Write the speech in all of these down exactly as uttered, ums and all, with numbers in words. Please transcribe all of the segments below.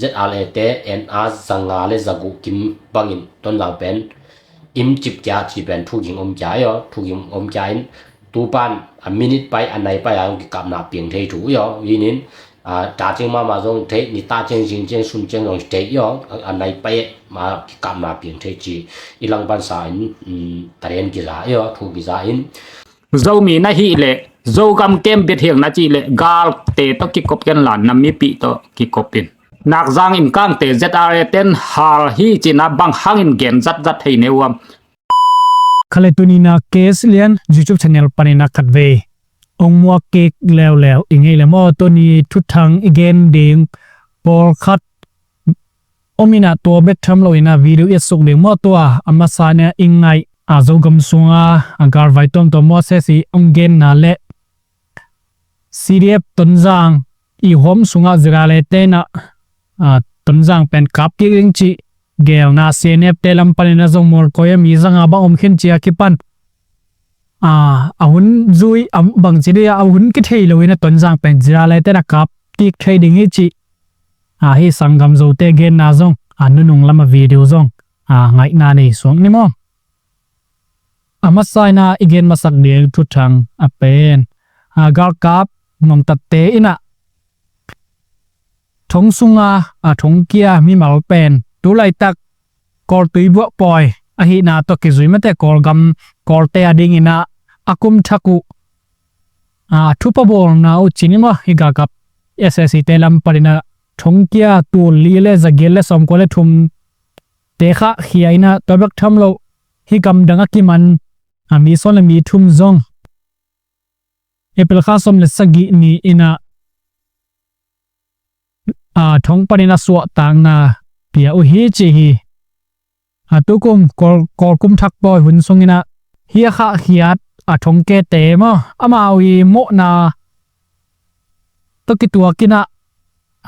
Z R A te en a zanga le zaguk kim bangin Tonzang pen im cip kia ci pen thuging om kia io, thuging om kia in tupan a minute pai a nai pai a kikapna piang thei thu io. Inin a ta ciang mama zong thei, ni ta ciang zing ciang sun ciang zong thei io, a nai pai ma kikapna piang thei ci i lang pansa in, um, taren kiza io, thu kiza in. Zomi na hih leh Zogam kem bit hiang na cih leh galte tawh kikop ken la na mipi tawh kikop in. Nakzang in kangte Z R A ten hal hi cina bang hangin gen zatzat hei ne uam. Khale tunina K S Lian YouTube channel panina khatvei ong muak kik leuleu i ngei le maw, tuni thuthang i gen ding pawlkhat om ina tua bek tham lo ina video i suk ding maw, tua a masa nia i ngaih a Zogam sunga a galvai tuamtuam Moses i ong genna le C D F Tonzang i home sunga Zirale tena a Tonzang pen kap kik ding ci gelna C N F te lam panina zong mualkoi a mi zanga bang om khin cia kipan a, a hun zui a bangci dia a hun kithei lo ina Tonzang pen Zirale tena kap kik thei ding hi ci a, hi sanggam Zote genna zong a nunung lama video zong a ngaihna nei suak ni maw. A masa ina i gen masak ding thuthang a pen a galkap ngongtatte ina thong sunga a thongkia mimal pen tu laitak Kawl tuibuah pawi ahihna tawh kizui mate Kawlgam Kawlte a dingina a kum thak uh a thupha bawlna uh cini maw, hi galkap S A C te lam panina thongkia tul li le zagiat le sawmkua le thum te khah khia ina tua bek tham lo hi gamdang a kiman a mi sawm le mi thum zong April kha sawm le sagih ni ina a thong panin a suahtakna pia uh hi ci hi. A tukum Kawl, Kawl kum thak pawi hun sungina hi a khahkhiat a thongkiate maw, amau i mawhna tawh kituak ina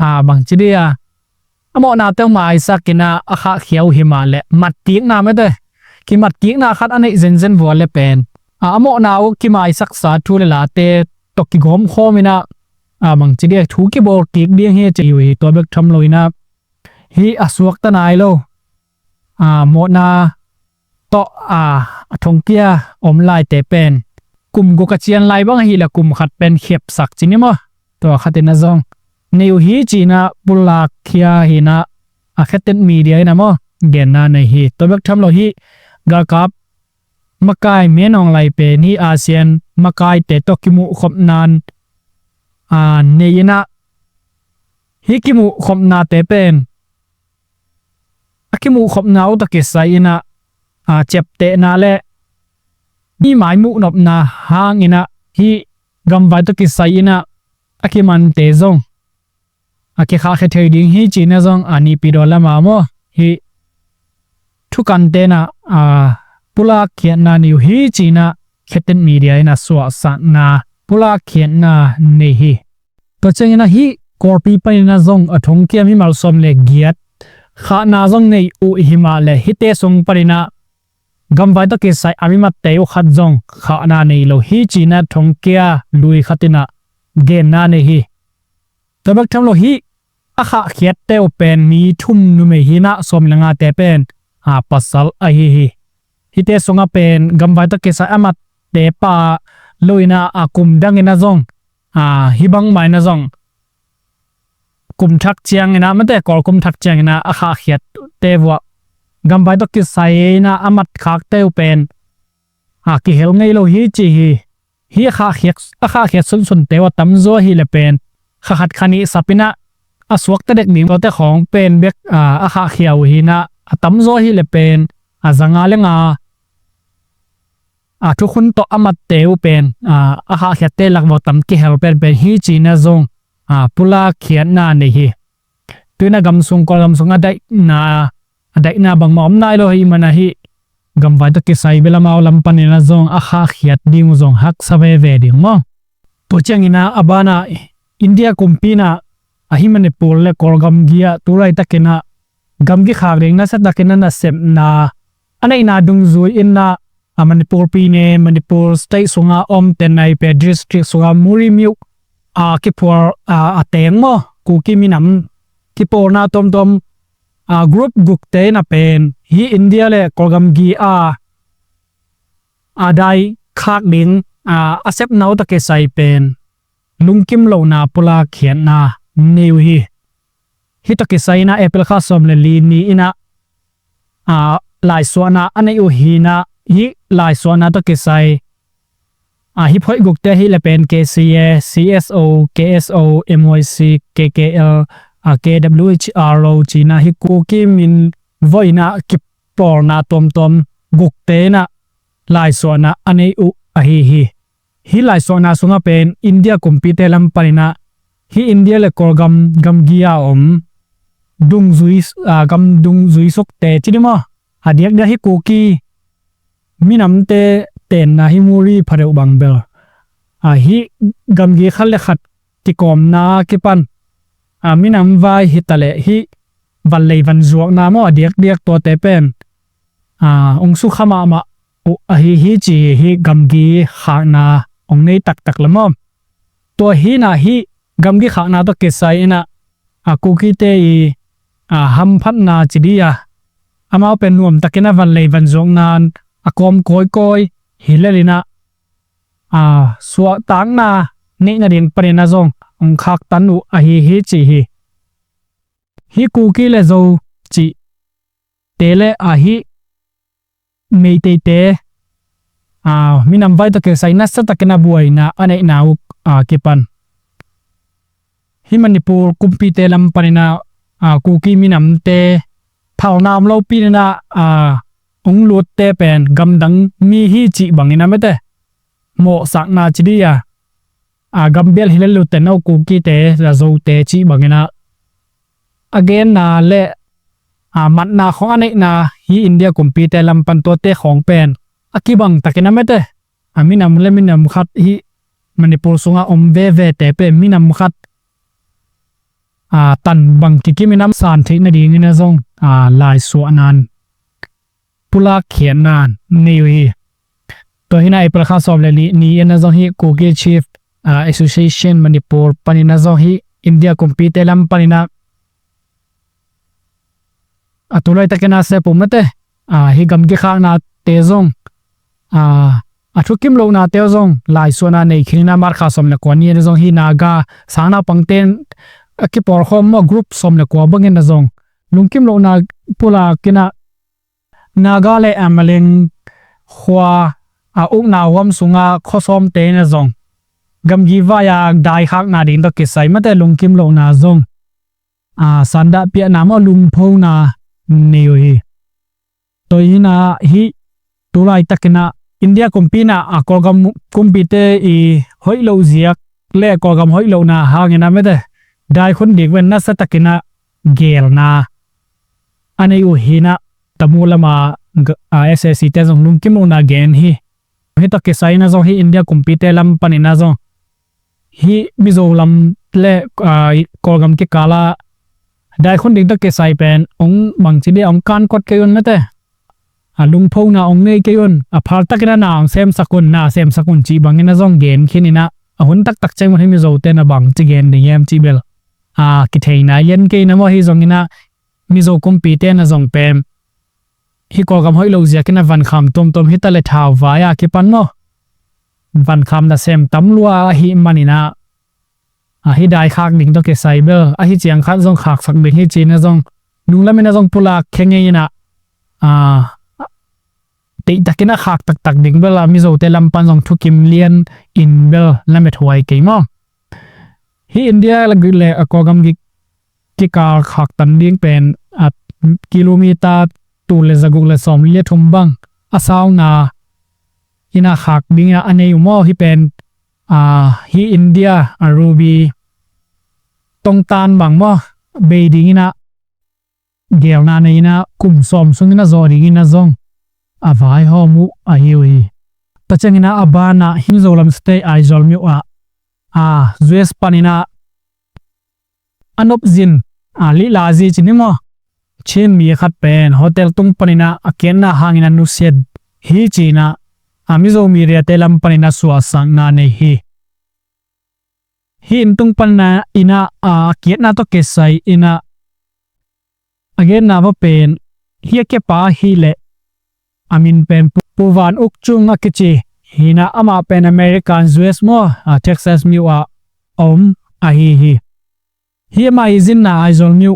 a bangci dia a mawhnate uh maisak ina a khahkhia uh hi mah le matkikna mete kimatkikna khat a neih zenzen vua le pen a, a mawhna uh kimaisaksa thu le late tawh kigawmkhawm ina a bangci dia thu kibawl kik ding hi ci uh hi. Tua bek tham lo ina hi a suakta nai lo a mawhna tawh a, a thongkia om laite pen kum guk a cian lai bang ahih le kum khat pen khiapsak cini maw, tua khatina zong nei uh hi cina pulakkhia hina a khetet media ina maw genna nei hi. Tua bek tham lo hi galkap makai menawng lai pen hi ASEAN makaite tawh kimuhkhopnan a nei ina hi kimuhkhopnate pen a kimuhkhopna uh tawh kisai ina a ciaptehna le mi mai muhnopna hang ina hi gamvai tawh kisai ina a kimante zong a kikhahkhia thei ding hi cina zong a nipi daw lama maw hi thukantena a pulakkhiatna nei uh hi cina khetet media ina suahsakna pulakkhiatna nei hi. Tua ciangina hi Kawlpi panina zong a thongkia mimal sawm le giat khahna zong nei uh hi mah le hite sung panina gamvai tawh kisai a mimatte uh khat zong khahna nei lo hi cina thongkia lui khatina genna nei hi. Tua bek tham lo hi a khahkhiatte uh pen mi thum numei hina sawm le ngate pen a pasal ahi hi. Hite sunga pen gamvai tawh kisai a matte pa lo ina a kum dang ina zong a hi bangmah ina zong kum thak ciang ina mate Kawl kum thak ciang ina a khahkhiatte vuah gamvai tawh kisai ina a matkhakte uh pen a kihel ngei lo hi ci hi. Hi a khahkhiat, a khahkhiat sunsunte uh a tamzaw ahih le pen kha khat kha nih sap ina a suakta dek ding tuate khawng pen bek a, a khahkhia uh hina a tamzaw ahih le pen a zanga le nga a thukhun tawh a matte uh pen a, a khahkhiatte lak vawh tam kihel penpen hi cina zong a, pulakkhiatna nei hi. Tuina gam sung Kawl gam sung a daihna a daihna bangmah om nai lo hi mana hi gamvai tawh kisai bel amau lam panina zong a khahkhiat ding uh zong haksa veve ding maw. Tua ciangina a bana India kumpina ahi Manipur le Kawlgam gia tu laitakina gamgi khak ding nasatakina nasepna a neihna dungzui ina a Manipur pine Manipur state sunga om Tengneipet district sunga Murree myo a kiphual a, a teng maw Kuki minam kipawlna tuamtuam, a, group gukte in a pen hih India le Kawlgam gi a, a dai khak ding, a, a sepna uh tawh kisai pen lungkim lohna pulak khiatna nei uh hi. Hih tawh kisai in a April kha sawm le li ni in a, a, laisuahna a neih uh hi in a, hih laisuahna tawh kisai, a, hih phoih gukte ahih leh pen K C A, C S O, K S O, M Y C, K K L, a, K W H R O ci in a hih Kuki min vawina kipawlna tuamtuam gukte in a laisuahna a neih uh ahi hi. Hih laisuahna sungah pen India kumpite lam panin a, hih India le Kawlgam gamgi a om dungzui, a, gam dungzui sukte ci ding maw, a diakdiak hih Kuki minamte tenna hih muri phadeuh bang bel, a, hih gamgi khat le khat kikawmna kipan, a, minam vai hi ta leh hih vanlei vanzuakna maw, a diakdiak tuate pen, a, hong sukha mahmah uh ahi hi ci hi. Hih gamgi khakna hong nei taktak le maw. Tua hi in a hih gamgi khakna tawh kisai in a, a, Kukite i, a, hamphatna ci ding a, amau pen nuamtakin a vanlei vanzuakna in a kawm kawikawi hi lel in a, a, suahtakna neih nading panin a zong hong khaktan uh ahi hi ci hi. Hih Kuki le Zo cihte le, a, hih Meiteite, a, minam vai tawh kisai nasa takin a buaina a neihna uh, a, kipan hih Manipur kumpite lam panin a, a, Kuki minamte phalna om lopi in a, a, hong lutte pen gamdang mi hi cih bangin a mete mawhsakna ci ding a, a, gambel hi lel uh teh no Kukite, Zote cih bangin a, a genna le, a, matna khawng a neihna hih India kumpite lam pan tuate khawng pen a kibang takin a mete, a, minam le minam khat hih Manipur sungah om vevete pen minam khat, a, tan bang kikim in a san theih nadingin a zong, a, laisuahna in pulak khiatna nei uh hi. Tua hi in a April kha sawm le li ni in a zong hih Kuki Chief, a, Association Manipur panin a zong hih India kumpite lam panin a, a, tu laitakin a sep uh mete, a, hih gamgi khaknate zong, a, a thukim lohnate uh zong laisuahna nei khin in a March kha sawm le kua ni in a zong hih Naga sang naupangte in a kipawlkhawm maw, group sawm le kua bangin a zong lungkim lohna pulak in a Naga le Amaleng khua, a, ukna huam sunga khuasawmte in a zong gamgi vai-a daikhakna ding tawh kisai mate lungkim lohna zong, a, sandah piakna maw, lungphona nei uh hi. Tua hi in a hih tu laitakin a India kumpi in a, a, Kawlgam kumpite i hoih loh ziak le Kawlgam hoih lohna hangin a mete daikhun ding pen nasa takin a geelna a nei uh hi in a, Tamu lama, a, S A C te zong lungkim lohna gen hi. Hih tawh kisai in a zong hih India kumpite lam panin a zong hih Mizo lam le, a, Kawlgam kikal a daikhun ding tawh kisai pen hong bangci ding, hong kankot kei un mate, a, lungphona hong nei kei un, a, phaltakin a na hong semsak un, na semsak un cih bangin a zong gen khin in a, a hun taktak ciang un hih Mizote na bangci gen ding hiam cih bel, a, kithei nai lian kei in a maw. Hih zongin a Mizo kumpite na zong pen hih Kawlgam hoih loh ziakin a vankham tuamtuam hi ta le thauvai a kipan maw, vankham nasem tam lua ahih manin a, a, hih daikhak ding tawh kisai bel ahi ciang khat zong khaksak ding hi ci in a zong nunglamin a zong pulak khia ngei in a, a, teihtakin a khak taktak ding bel a Mizote lam pan zong thukim lian in bel lamethuai kei maw. Hih India le, le, a, Kawlgam kikal khaktan ding pen, a, kilometer tul le zaguk le sawmli le thum bang a sauna in a khak ding a, a nei uh maw. Hih pen, a, hih India, a, Ruby tongtan bang maw, bei ding in a geelna nei in a kum sawm sungin a zawh ding in a zong a vaihawm uh ahi uh hi. Tua ciangin a, a ban ah hih Mizoram State Aizawl myo ah, a, U S panin a a nopzin, a, lila zi ci ni maw, Chin mi khat pen hotel tung panin a a kiatna hangin a nusiat hi ci in a, a, Mizo mediate lam panin a suahsakna nei hi. Hih inn tung panin a, in a, a, a kiatna tawh kisai in a Genna va pen hi a kepa hi leh a min pen Pu Van Uk Cung a kici hi-in ah amah pen American U S maw, a, Texas myo ah a om ahi hi. Hi amah i zinna Aizawl myo,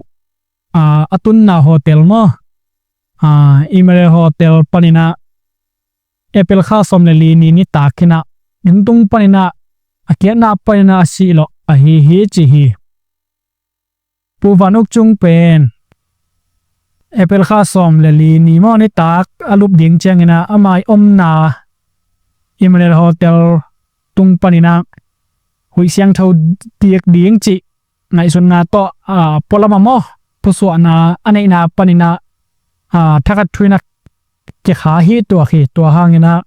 a, a tunna hotel maw, a, Emerald Hotel panin ah April kha sawm le li ni nitak in ah inn tung panin ah a kiatna panin ah a sih lawh ahi hi ci hi. Pu Van Uk Cung pen April kha sawm le li ni maw nitak a lup ding ciangin ah amah i omna Emerald Hotel tung panin ah huih siangtho diak ding cih ngaihsutna tawh, a, pualam a maw pusuahna a neihna panin ah, a, thakhat thu in ah kikha hi tuak hi. Tua hangin ah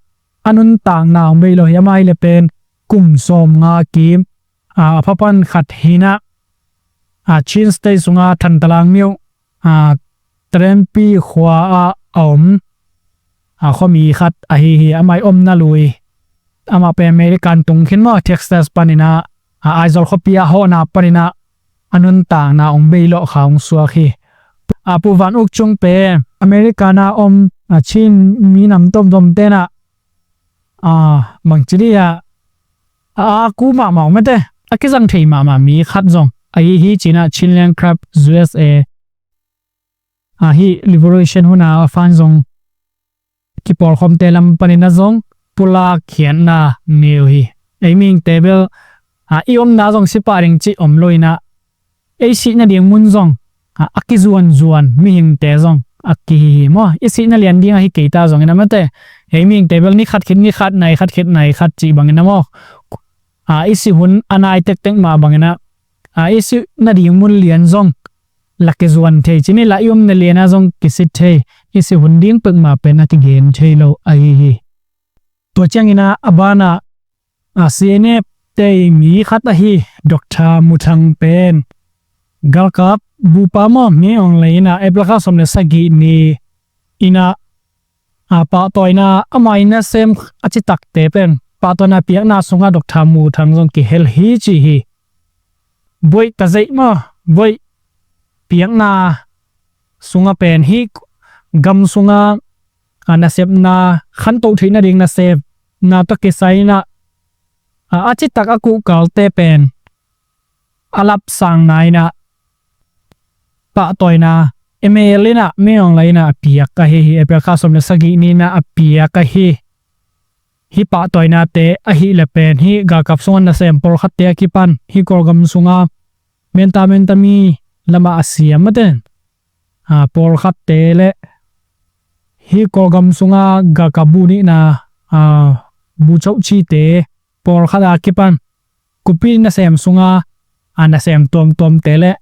a nuntakna hong bei lo hi. Amah hi leh pen kum sawmnga kim, a, a pha pan khat hi-in ah, a, Chin State sunga Thantlang myo, a, Trempi khua ah a om, a, khuami khat ahi hi. Amah i omna lui, amah pen American tung khin maw, Texas panin ah, a, Aizawl khuapi ah hawhna panin ah a nuntakna hong bei lawh kha hong suak hi. A, Pu Van Uk Cung pen American ah om, a, Chin minam tuamtuam ten ah, a, bangci dih ah, a, a ku mahmah om mate, a kizang thei mahmah mi khat zong ahi hi ci-in ah Chinland Club U S A, a, hih Revolution hun a a fan zong kipawlkhawmte lam panin ah zong pulak khiatna nei uh hi. Ei mihingte bel, a, i omna zong si pah ding cih om lo-in ah ei sih nading mun zong, a, a kizuanzuan mihingte zong a kihi hi maw. I sihna lian ding ahi kei ta zongin ah mate, ei mihingte bel ni khat khit ni khat, nai khat khit nai khat cih bangin ah maw, a, i sih hun a nai tektek mah bangin ah, a, i sih nading mun lian zong la kizuan thei ci ni, la i omna lian ah zong kisi thei, i sih hun ding pek mah pen a kigen thei lo ahi hi. Tua ciangin ah a banah, a, C N F te mi khat ahi Doctor Mu Thang pen galkap bupa maw, Min Aung Hlaing in ah April kha sawm le sagih ni in ah, a, pahtawina, amah i nasem a citakte pen pahtawina piakna sungah Doctor Mu Thang zong kihel hi ci hi. Buaih tazeih maw, buaih piakna sungah pen hih gam sungah, a, nasepna khantoh theih nading nasepna tawh kisai-in ah, a, a citak a kuhkalte pen a lapsangna in ah pahtawina M A L in ah, Min Aung Hlaing in ah a piak ahi hi. April kha sawm le sagih ni in ah a piak ahi. Hih pahtawinate ahih leh pen hih galkap sungah nasem pawlkhatte a kipan hih Kawlgam sungah Menta Menta mi lamah a siam mate, a, pawlkhatte le hih Kawlgam sungah galkap bu nihna, a, bu chohcite pawlkhat a kipan kupi nasem sungah, a, nasem tuamtuamte le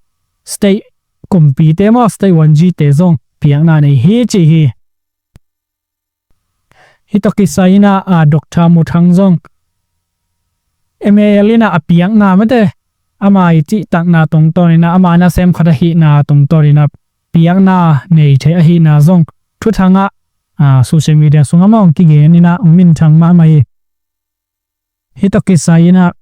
state kumpite maw, state one G te zong piakna nei hi ci hi. Hih tawh kisai-in ah, a, Doctor Mu Thang zong M A L in ah a piakna mate, amah i cihtakna tungtawnin ah, amah nasem khat ahihna tungtawnin ah piakna nei thei ahihna zong thuthang ah, a, social media sungah mah hong kigen in ah hong minthang mahmah hi. Hih tawh kisai-in ah,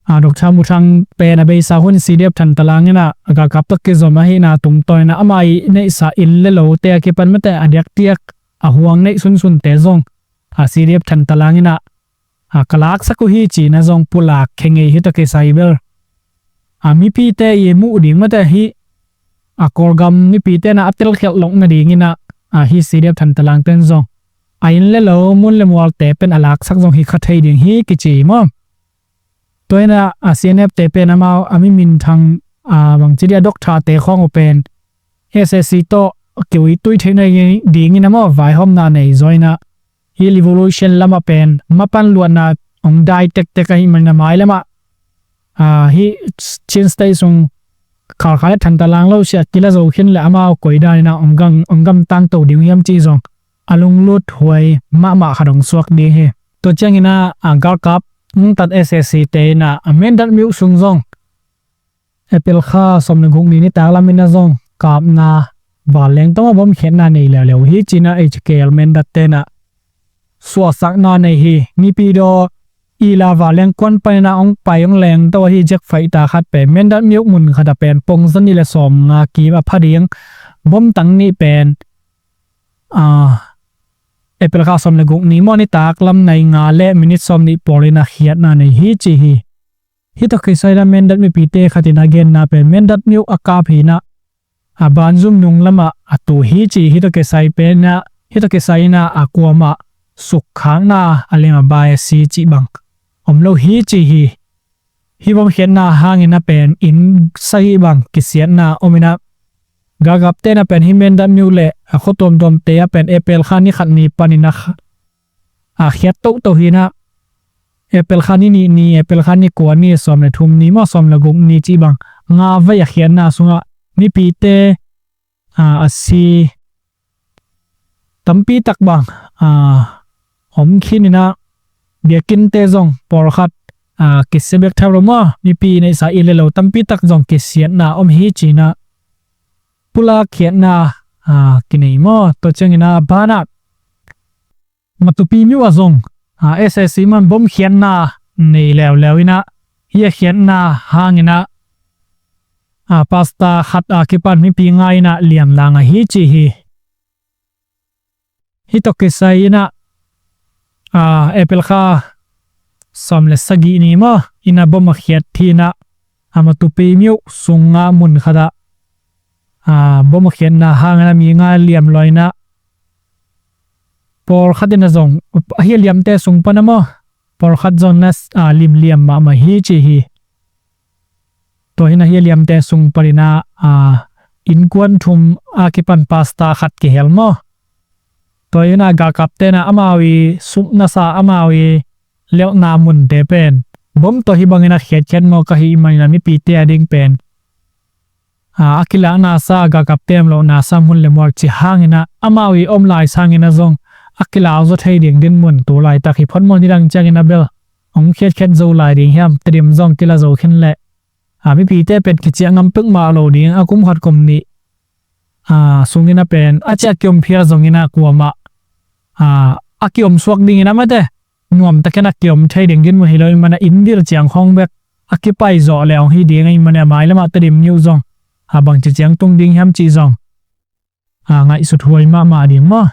a, Doctor Mu Thang pen a beisa hun C D F Thantlang in ah a galkap tawh kizom ahihna tungtawnin ah amah i neihsa inn le lote a kipan mate, a diakdiak a huang neih sunsunte zong, a, C D F Thantlang in ah, a, ka laksak uh hi ci-in ah zong pulak khe ngei. Hih tawh kisai bel, a, mipite i muh ding mate, hih, a, Kawlgam mipite in ah a telkhialh loh nadingin ah, a, hih C D F Thantlang ten zong a inn le lo, mun le mualte pen a laksak zong hi kha thei ding hi kici maw. Tua in ah, a, C N F te pen amau a mi minthang, a, bangci dih a, doctor te khawng uh pen S A C tawh kiuitui theih nadingin amau vaihawmna nei zaw in ah, hih revolution lamah pen mapan luatna hong dai tektek ahih manin a mai lamah, a, hih Chin State sung Khalkha le Thantlang lo sia kila zo khin le amau koi dan in ah hong gam, hong gamtang to ding uh hiam cih zong a lunglut huai mahmah khat hong suak ding hi. Tua ciangin ah, a, galkap nungtat S A C te in ah a Mindat myo sung zong April kha sawm le guk ni nitak lam in ah zong kapna vanleng tawh a bawmkhiatna nei leuleu hi ci-in ah H K L Mindat te in ah suahsakna nei hi. Naypyidaw ila vanleng kuan panin ah hong pai hong leng to ahi jet fighter khat pen Mindat myo mun khat ah pen pongza nih le sawmnga kim a pha ding bom tang nih pen, a, April kha sawm le guk ni maw, nitak lam nai nga le minit sawm nih pawlin a khiatna nei hi ci hi. Hih tawh kisai in a Mindat mipite khat in a genna pen Mindat myo a kap hi in a, a banzum nung lamah a tu hi ci. Hih tawh kisai pen a, hih tawh kisai in a kuamah sukkhakna a lem a bai a si cih bang om lo hi ci hi. Hih bom khiatna hangin a pen inn sagih bang kisiatna om in a, galkapte in a pen hih Mindat myo le a khua tuamtuamte a pen April kha ni khat ni panin a kh-, a khiat toto hi in a, April kha ni nih ni, April kha ni kua ni, sawm le thum ni maw, sawm le guk ni cih bang nga vei a khiatna sungah mipite, a, a si tampi tak bang, a, om khin in a, biakinnte zong pawlkhat, a, kisia bek thei lo maw, mipi neihsa inn le lo tampi tak zong kisiatna om hi ci in a, pulak khiatna, a, kinei maw. Tua ciangin a banah Matupi myo ah zong, a, S A C man bom khiatna nei leuleu in a, hih a khiatna hangin a, a, pastor khat a kipan mipi nga in a liamlang ahi ci hi. Hih tawh kisai in a, a, April kha sawm le sagih ni maw, in a bom a khiat hi in a, a, Matupi myo sungah mun khat ah, a, bom a khiatna hangin a mi nga liam lua in a, pawlkhat in a zong, ahi a liamte sung pan a maw, pawlkhat zong na, a, limliam mahmah hi ci hi. Tua hi in a hih a liamte sung panin a, a, innkuan thum a kipan pastor khat kihel maw. Tua hi in a galkapte in a amau i supna sa, amau i lelhna munte pen bom tawh hih bangin a khiatkhiat ngawk ahih manin a mipite a ding pen, a, a kilakna sa, galkapte a lohna sa mun le mual cih hangin a, amau i om lai sangin a zong a kilak zaw thei ding dinmun tu laitak hi phot maw. Nidang ciangin a bel hong khiatkhiat zo lai ding hiam, Tedim zong kila zo khin leh, a, mipite pen kiciah ngam peuhmah lo ding, a, kum khat kum nih, a, sungin a pen a ciah kiom phial zongin a kuamah, a, a kiom suak dingin a mate nuamtakin a kiom thei ding dinmun hi lo ahih manin a, inn vil ciang khawng bek a kipai zawh leh hong hi ding ahih manin a, mai lamah Tedim myo zong, a, bangci ciang tung ding hiam cih zong, a, ngaihsut huai mahmah ding maw.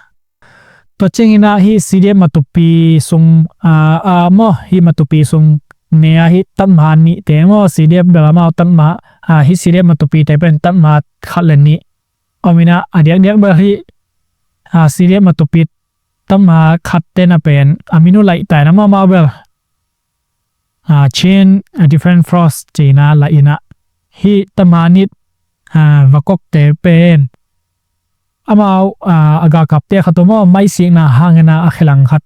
Tua ciangin a hih C D F Matupi sung, a, a, maw, hih Matupi sung ne a hih Tatma nihte maw, C D F bel amau Tatma, a, hih C D F Matupite pen Tatma khat le nih om in a, a diakdiak bel hih, a, C D F Matupi Tatma khatte in a pen a min uh laih ta in a, amau bel, a, Chin, a, Defense Force ci in a laih in a, hih Tatma nih, a, vakokte pen amau, a, a galkapte khat uh maw, maisikna hangin a, a khe lang khat,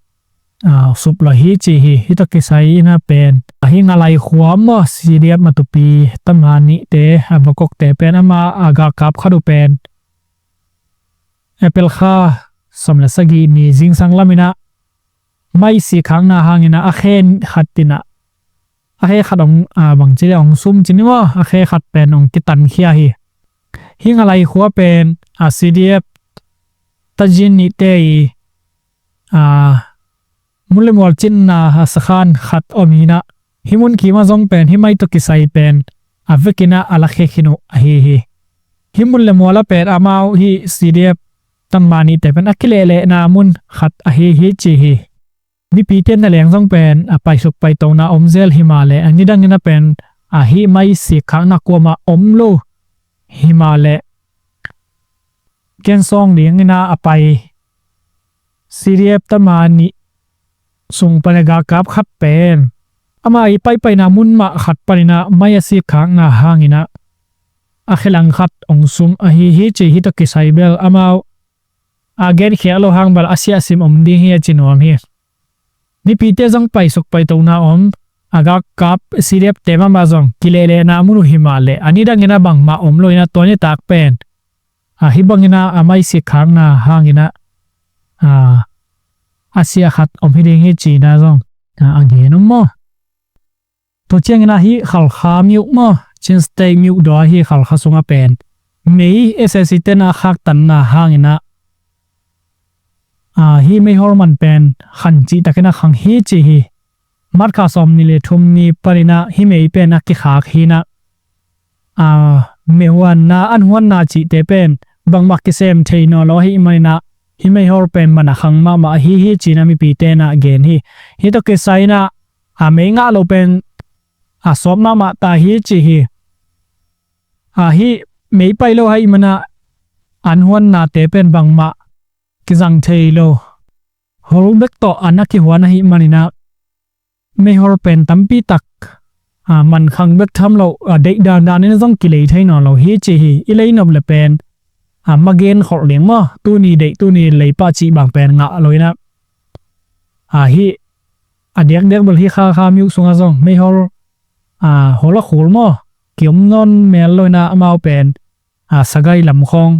a, sup lua hi ci hi. Hih tawh kisai in a pen, a, hih Ngalai khua maw, C D F Matupi Tatma nihte, a, vakokte pen ama, a, galkap khat uh pen April kha sawm le sagih ni zingsang lam in a maisik khakna hangin a, a khe khat in a, a khe khat hong, a, bangci le hong sum ci ni maw, a khe khat pen hong kitankhia hi. Hih Ngalai khua pen, a, C D F Tajin nihte i, a, mun le mual cinna, a, sakhan khat om hi in a, hih mun kim ah zong pen hih mai tawh kisai pen a vekin a, a lakhia khin uh ahi hi. Hih mun le mual ah pen amau hih C D F Tatma nihte pen a kilehlehna mun khat ahi hi ci hi. Mipite na leng zong pen a paisuk paitona om zel hi mah leh, a nidangin a pen a hih maisik khakna kuamah om lo hi mah leh, kensawng dingin a, a pai C D F Tatma nih sung pan a galkap khat pen ama i paipaina mun mah khat panin a mai a sik khakna hangin a, a khe lang khat hong sum ahi hi ci. Hih tawh kisai bel amau a genkhiat lo hang bel a siahsim om ding hi a ci nuam hi. Mipite zong paisuk paitona om, a galkap C D F te mahmah zong kilehlehna mun uh hi mah leh, a nidangin a bangmah om lo in a, tua nitak pen, a, hih bangin a, a maisik khakna hangin a, a, a sia khat om hi ding hi ci in a zong, a, a gen om maw. Tua ciangin a hih Khalkha myo maw, Chin State myo daw a hih Khalkha sungah pen mei S A C te in a khaktanna hangin a, a, hih meihol man pen khan cihtakin a khang hi ci hi. March kha sawm nih le thum ni panin a hih mei pen a kikhak hi in a, a, meihuanna, an huanna cihte pen bangmah kisem thei nawn lo ahih manin ah, hih meihol pen man a khang mahmah ahi hi ci-in ah mipite in ah gen hi. Hih tawh kisai in ah, a mei ngah lo pen a sawt mahmah ta hi ci hi. A hih mei pai lo ahih manin ah an huannate pen bangmah kizang thei lo. Hol bek tawh a na kihuan ahih manin ah meihol pen tampi tak, a, man khang bek tham lo, a, deih dandan in zong kilei thei nawn lo hi ci hi. I lei nop le pen, a, ma gen kholh ding maw, tuni deih tuni lei pah cih bang pen ngah lo in ah, a, hih a diakdiak bel hih Kha, Kha Myo sungah zong meihol, a, hol a khul maw, kiom nawn mel lo in ah amau pen, a, Sagaing lam khawng,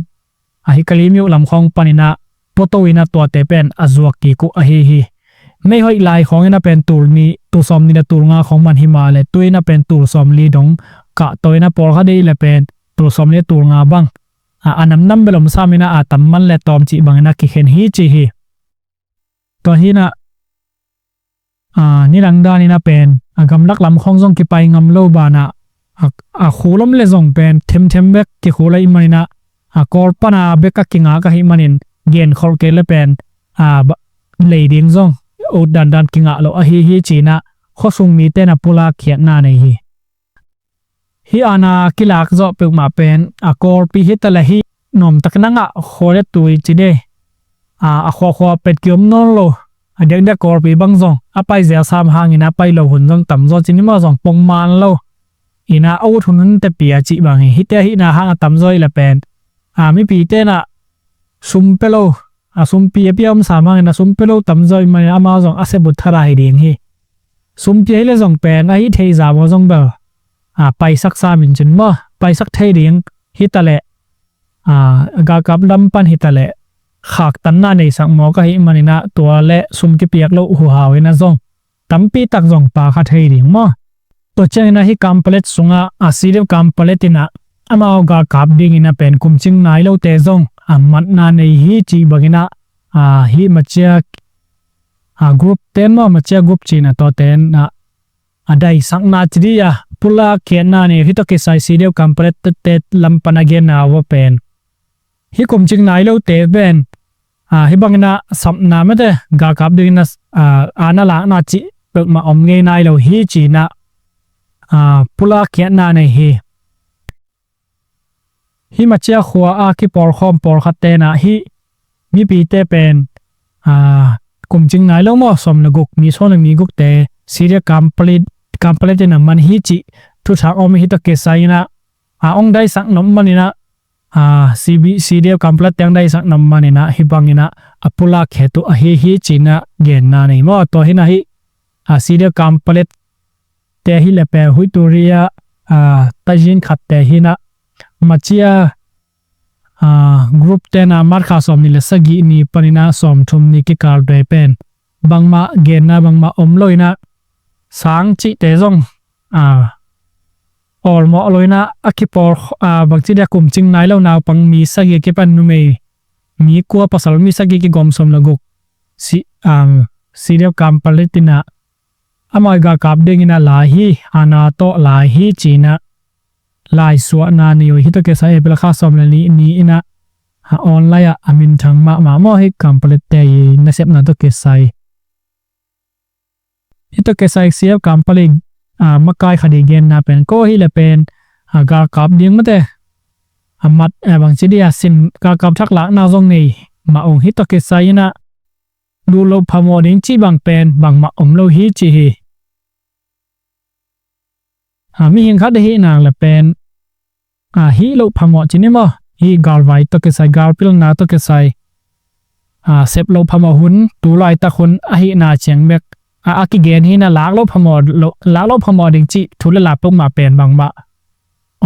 a, hih Kalaymyo lam khawng panin ah puato in ah tuate pen a zuak kik uh ahi hi. Mei hoih lai khawng in ah pen tul nih, tul sawmnih le tul nga khawng man hi mah leh, tu in ah pen tul sawmli dong kah to in ah pawlkhat deih leh pen tul sawmli le tul nga bang, a, a namnam bel om sam in ah, a tam man le tawm cih bang in ah kikhen hi ci hi. Tua hi in ah, a, nidang dan in ah pen, a, gamlak lam khawng zong kipai ngam lo banah, a, a khul om le zong pen themthem bek kikhul ahih manin ah, a, Kawl pan a bek a kingak ahih manin gen kholh kei le pen, a, ba, lei ding zong ut dandan kingah lo ahi hi ci-in ah khuasung mite in ah pulak khiatna nei hi. Hih a na kilak zawh peuhmah pen, a, Kawlpi hi ta leh hih nuamtak in a ngah khua le tui ci dei. A, a khuakhua pet kiom nawn lo, a diakdiak Kawlpi bang zong a pai zel sam hangin a pai lo hun zong tam zaw ci ni maw, zong pong man lo. In a a ut hun hun te pia cih bang hi. Hihte ahihna hang a tam zaw hi leh pen, a, mipite in a sum pia lo, a sumpi a pia om sam hangin a sum pia lo tam zaw hi manin amau zong a sep uh thadah hi ding hi. Sum pia hi leh zong pen a hih theih zah maw zong bel, a, paisak sam in cin maw, paisak thei ding hi ta leh, a, galkap lam pan hi ta leh khaktanna neisak mawk ahih manin a tua leh sum kipiak loh huhau in a zong tampi tak zong pha kha thei ding maw. Tua ciangin a hih Kanpetlet sungah, a, C D F Kanpetlet in a amau galkap dingin a pen kumcing nai lote zong a matna nei hi cih bangin a, a, hih Machia, a, group ten maw, Machia group ci-in a tuate in a, a daisakna ci dih a pulak khiatna nei uh. Hih tawh kisai C D F Kanpetlet te lam pan a genna uh a pen hih kumcing nai lote pen, a, hih bangin a sapna mate galkap dingin a, a, a na lakna cih peuhmah om ngei nai lo hi ci-in a, a, pulak khiatna nei hi. Hih Machia khua a kipawlkhawm pawlkhatte in a hih mipite pen, a, kumcing nai lo maw, sawm le guk, mi sawm le mi gukte C D F Kanpetlet, Kanpetlet in a man hi cih thuthak om hi. Hih tawh kisai in a, a, hong daisak nop manin a, a, C B, C D F Kanpetlet te hong daisak nop manin a hih bangin a, a pulak khiat uh ahi hi ci-in a genna nei maw. Tua hi in a hih, a, C D F Kanpetlet te hi leh pen huih turi a, a, taizin khatte hi in a Machia, a, group te in a March kha sawmnih le sagih ni panin a sawmthum ni kikal te pen bangmah genna bangmah om lo in a sang cihte zong, a, awlmawh lo in a a kipawl, a, bangci dia kumcing nai lo naupang mi sagih a kipan numei mi kua, pasal mi sagih kigawm sawm le guk si, a, C D F Kanpetlet in a amau galkap dingin a lai hi, a na tawh lai hi ci-in a laisuahna nei uh. Hih tawh kisai April kha sawm le nih ni in a, a, online ah a minthang mahmah maw hih Kanpetlet te i nasepna tawh kisai. Hih tawh kisai C D F Kanpetlet, a, makai khat i genna pen ko hi leh pen, a, galkap ding mate a mat, a, bangci dia sin galkap thak lakna zong nei mah ung. Hih tawh kisai in a lut loh phamawh ding cih bang pen bangmah om lo hi ci hi. A, mihing khat ahih nak leh pen, a, hih loh phamawh ci ni maw, hih galvai tawh kisai, galpilna tawh kisai, a, sep loh phamawh hun, tu laitak hun ahihna ciang bek, a, a kigen hi in a lak loh phamawh, lak loh phamawh ding cih thu le la peuhmah pen bangmah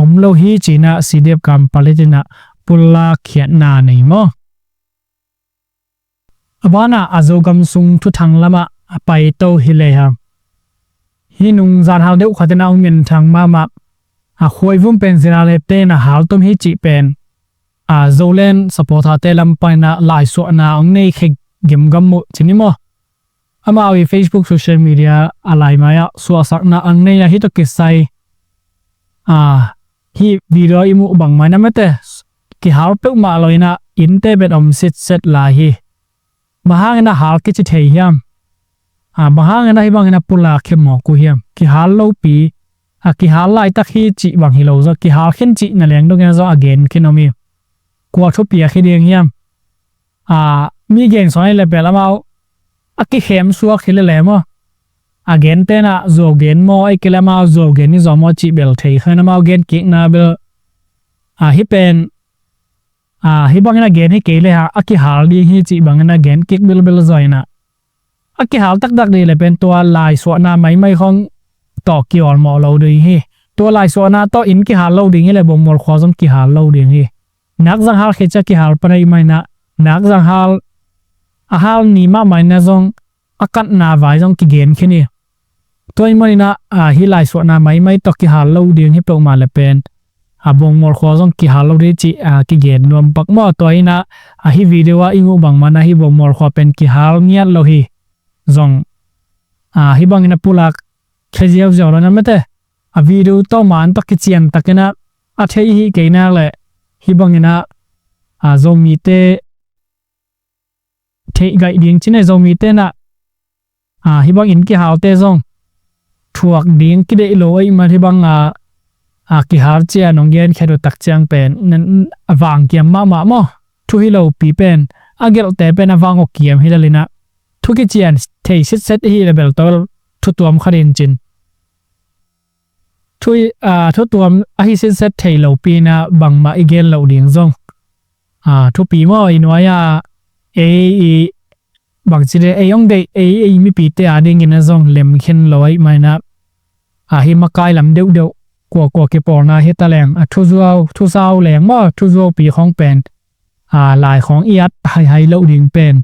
om lo hi ci-in a C D F Kanpetlet in a pulak khiatna nei maw. A banah a Zogam sung thuthang lamah a paito hi lehang, hih nung zan hal deuh khat in a hong minthang mahmah a khuaivum pen Zinale te in a haltum hi cih pen, a, Zoland supporter te lam panin a laisuahna hong nei khek gemgam uh ci ni maw. Amau i Facebook social media a lai mai ah suahsakna hong nei a, hih tawh kisai, a, hih video i muh bang mai na mate kihal peuhmah lo inah innte pen om sitset lai hi. Bang hangin a hal kici thei hiam? A, bang hangin a hih bangin a pulak hi mawk uh hiam? Kihal lopi, a kihal laitak hi cih bang hi lo zaw, kihal khin cih na leng dongin a zaw a gen khin om hi. Kua thupiak hi ding hiam? A, mi gen sawn hi le pel amau a kikhem suak hi le le maw? A gen tenah zuau gen maw, ei kei le amau zuau gen hi zaw maw cih bel thei khan amau gen kikna bel. A, hih pen a, hih bangin a gen hi kei le hang a kihal ding hi cih bangin a gen kik bilbil zaw inah a kihal taktak ding le pen tua laisuahna maimai khong tawh kiawlmawh lo ding hi. Tua laisuahna tawh inn kihal lo ding hi le Bawngmual khua zong kihal lo ding hi. Nak zanghal khit ciang kihal pan a ih mah inah nak zanghal a hal ni mahmah inah zong a katna vai zong kigen khin hi. Tua ih man inah, a, hih laisuahna maimai tawh kihal lo ding hi peuhmah le pen a Bawngmual khua zong kihal lo ding cih, a, kigen nuam pak maw? Tua inah, a, hih video ah i nguh bangmah inah hih Bawngmual khua pen kihal ngiat lo hi. Zong, a, hih bangin a pulak thei ziauziau lo inah mete a video tawh man tawh kician tak inah a thei hi kei nak le hih bangin a, a, Zomite theih gaih ding ci ne Zomite inah, a, hih bang inn kihalte zong thuak ding kideih lo ahih man hih bang a, a, kihal ciang nong gen khet uh tak ciang pen a vang kiam mahmah maw? Thu hi lopi pen a gelhte pen a vang aw kiam hi lel inah thu kician thei sitset ahi le bel tawh thutuam khat in cin. Thu, a, thutuam ahi sitset thei lopi inah bangmah i gen loh ding zong, a, thupi maw? I nuai-ah ei i bangci le ei hong deih ei, ei mipite a dingin a zong lemkhin lo ahih man inah, a, hih makai lam deuhdeuh kuakua kipawlna hi ta leng a thuzuau thusau leng maw? Thuzuaupi khong pen, a, lai khong i at haihai loh ding pen,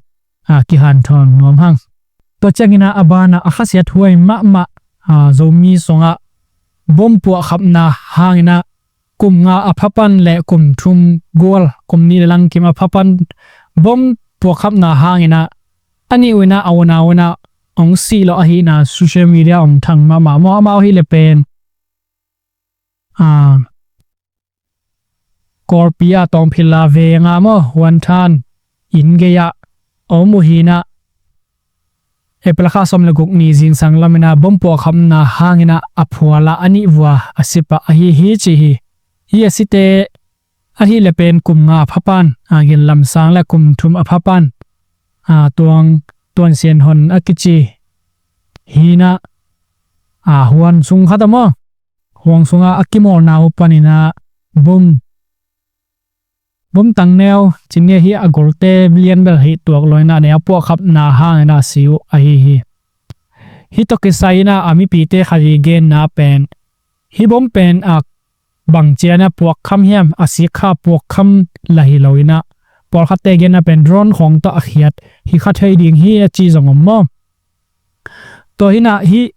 a, kihanthawn nuam hang. Tua ciangin a banah a khasiat huai mahmah, a, Zomi sungah bom puahkhapna hangin a kum nga a phapan le kum thum gual, kum nih le langkim a phapan bom puahkhapna hangin a a nih uh inah a unau inah hong sih lo ahihna social media hong thang mahmah maw? Amau hi le pen, a, Kawlpi a Tawngphila veng a maw, Huanthan inn gei ah a om uh hi inah April kha sawm le guk ni zingsang lam inah bom puahkhapna hangin a a phual ah a nih vua a si pah ahi hi ci hi. Hih a site ahih le pen kum nga a phapan, a, Gen Lam Sang le kum thum a phapan, a, Tuang Tuan Sian Hon a kici hi inah, a, huan sung khat a maw? Huan sungah a kimawlna uh pan inah bom, bom tangneu ci ni hi. A golte lian bel hi tuak lo inah neu puahkhapna hangin a si uh ahi hi. Hih tawh kisai inah a mipite khat i genna pen hih bom pen a bang ciang a puakkham hiam, a sikkha puakkham lah hi lo inah pawlkhatte genna pen drone khawng tawh a khiat hi kha thei ding hi a ci zong om maw? Tua hi inah hih,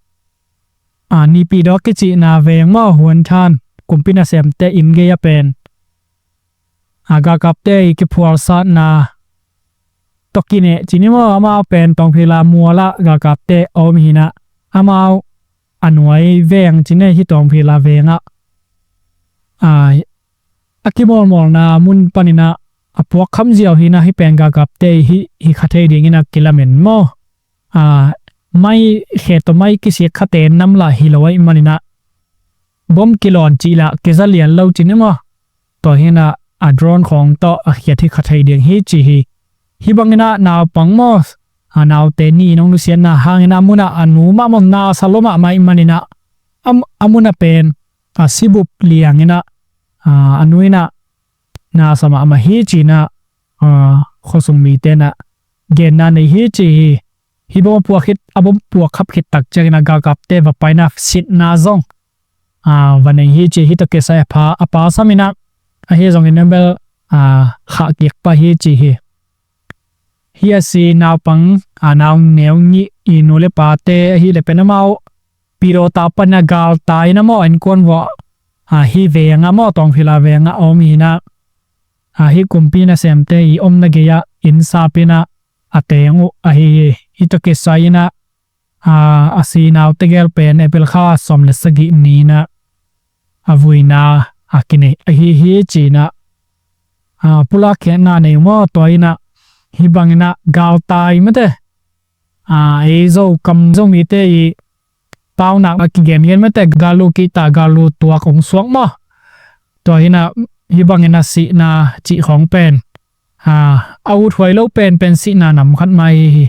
a, Nipidawk kicihna veng maw, Huanthan kumpi nasemte inn gei ah pen, a, galkapte i kiphualsatna tawh kineh ci ni maw? Amau pen Tawngphila mual ah galkapte a om hi inah amau a nuai veng ci ni hi, Tawngphila veng ah, a, a kimawlmawlna mun pan inah a puakkham ziau hi inah hih pen galkapte hi, hi kha thei ding inah kilamen maw? A, mai khe tawh mai kisik khate nam lah hi lo ahih man inah bom kilawn cih lah kiza lian lo ci ni maw? Tua hi inah a drone khawng tawh a khiat hi kha thei ding hi ci hi. Hih bang inah naupang maw, a, naute nih in hong nusiatna hangin a mun ah a nu mahmah na sa lo mahmah ahih man inah a, a mun ah pen a sibup liang inah, a, a nu inah na sa mahmah hi ci inah, a, khuasung mite inah genna nei hi ci hi. Hih bom a puak khit, a bom puakkhap khit tak ciangin a galkapte va pai inah sitna zong, a, va nei hi ci hi. Tawh kisai a pa, a pa sam inah ahi zongin a bel, a, khah kik pah hi ci hi. Hih a si naupang, a, nau neu nih i nu le pate ahih le pen amau Pidawk ta pan a galtai inah maw, innkuan vuah, a, hih veng ah maw, Tawngphila veng ah a om hi inah, a, hih kumpi nasemte i omna gei ah inn sap inah a teng uh ahi hi. Hih tawh kisai inah, a, a si naute gel pen April kha sawm le sagih ni inah a vuina a kinei ahi hi ci inah, a, pulak khiatna nei maw, tua inah hih bangin ah galtai mate, a, ei Zo kam Zomite i paunak a kigengen mate, gallu kihta, gallu tuak hong suak maw. Tua inah hih bangin ah sihna cih khawng pen, a, a uthuai lo penpen sihna nam khat mah hi hi.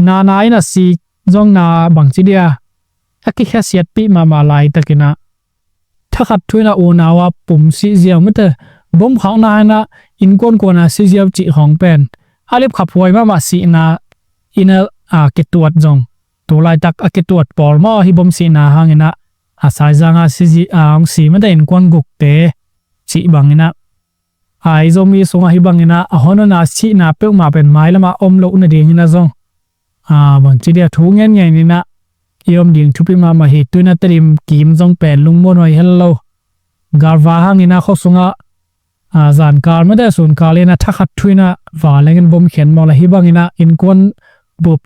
Nana inah si zong na bangci dia a kikhasiatpih mahmah laitakin ah thakhat thu inah unau a pum sih ziau mate, bom khakna inah innkuan kuan a si ziau cih khawng pen a lipkhaphuai mahmah sihna inah, a, kituat zong, tu laitak a kituat pawl maw, hih bom sihna hangin ah a Saizang a si zi-, a, hong si mate innkuan gukte cih bangin ah, a, ei Zomi sungah hih bangin ah a hon hon a sihna peuhmah pen mailam ah om loh nadingin ah zong, a, bangci dia thu ngen ngen inah i om ding thupi mahmah hi. Tu inah Tedim kim zong pen lungmuan huai hel lo, galvai hangin ah khua sungah, a, zankal mate sunkal inah thakhat thu inah va lengin bom khian mawk leh hih bangin ah innkuan bup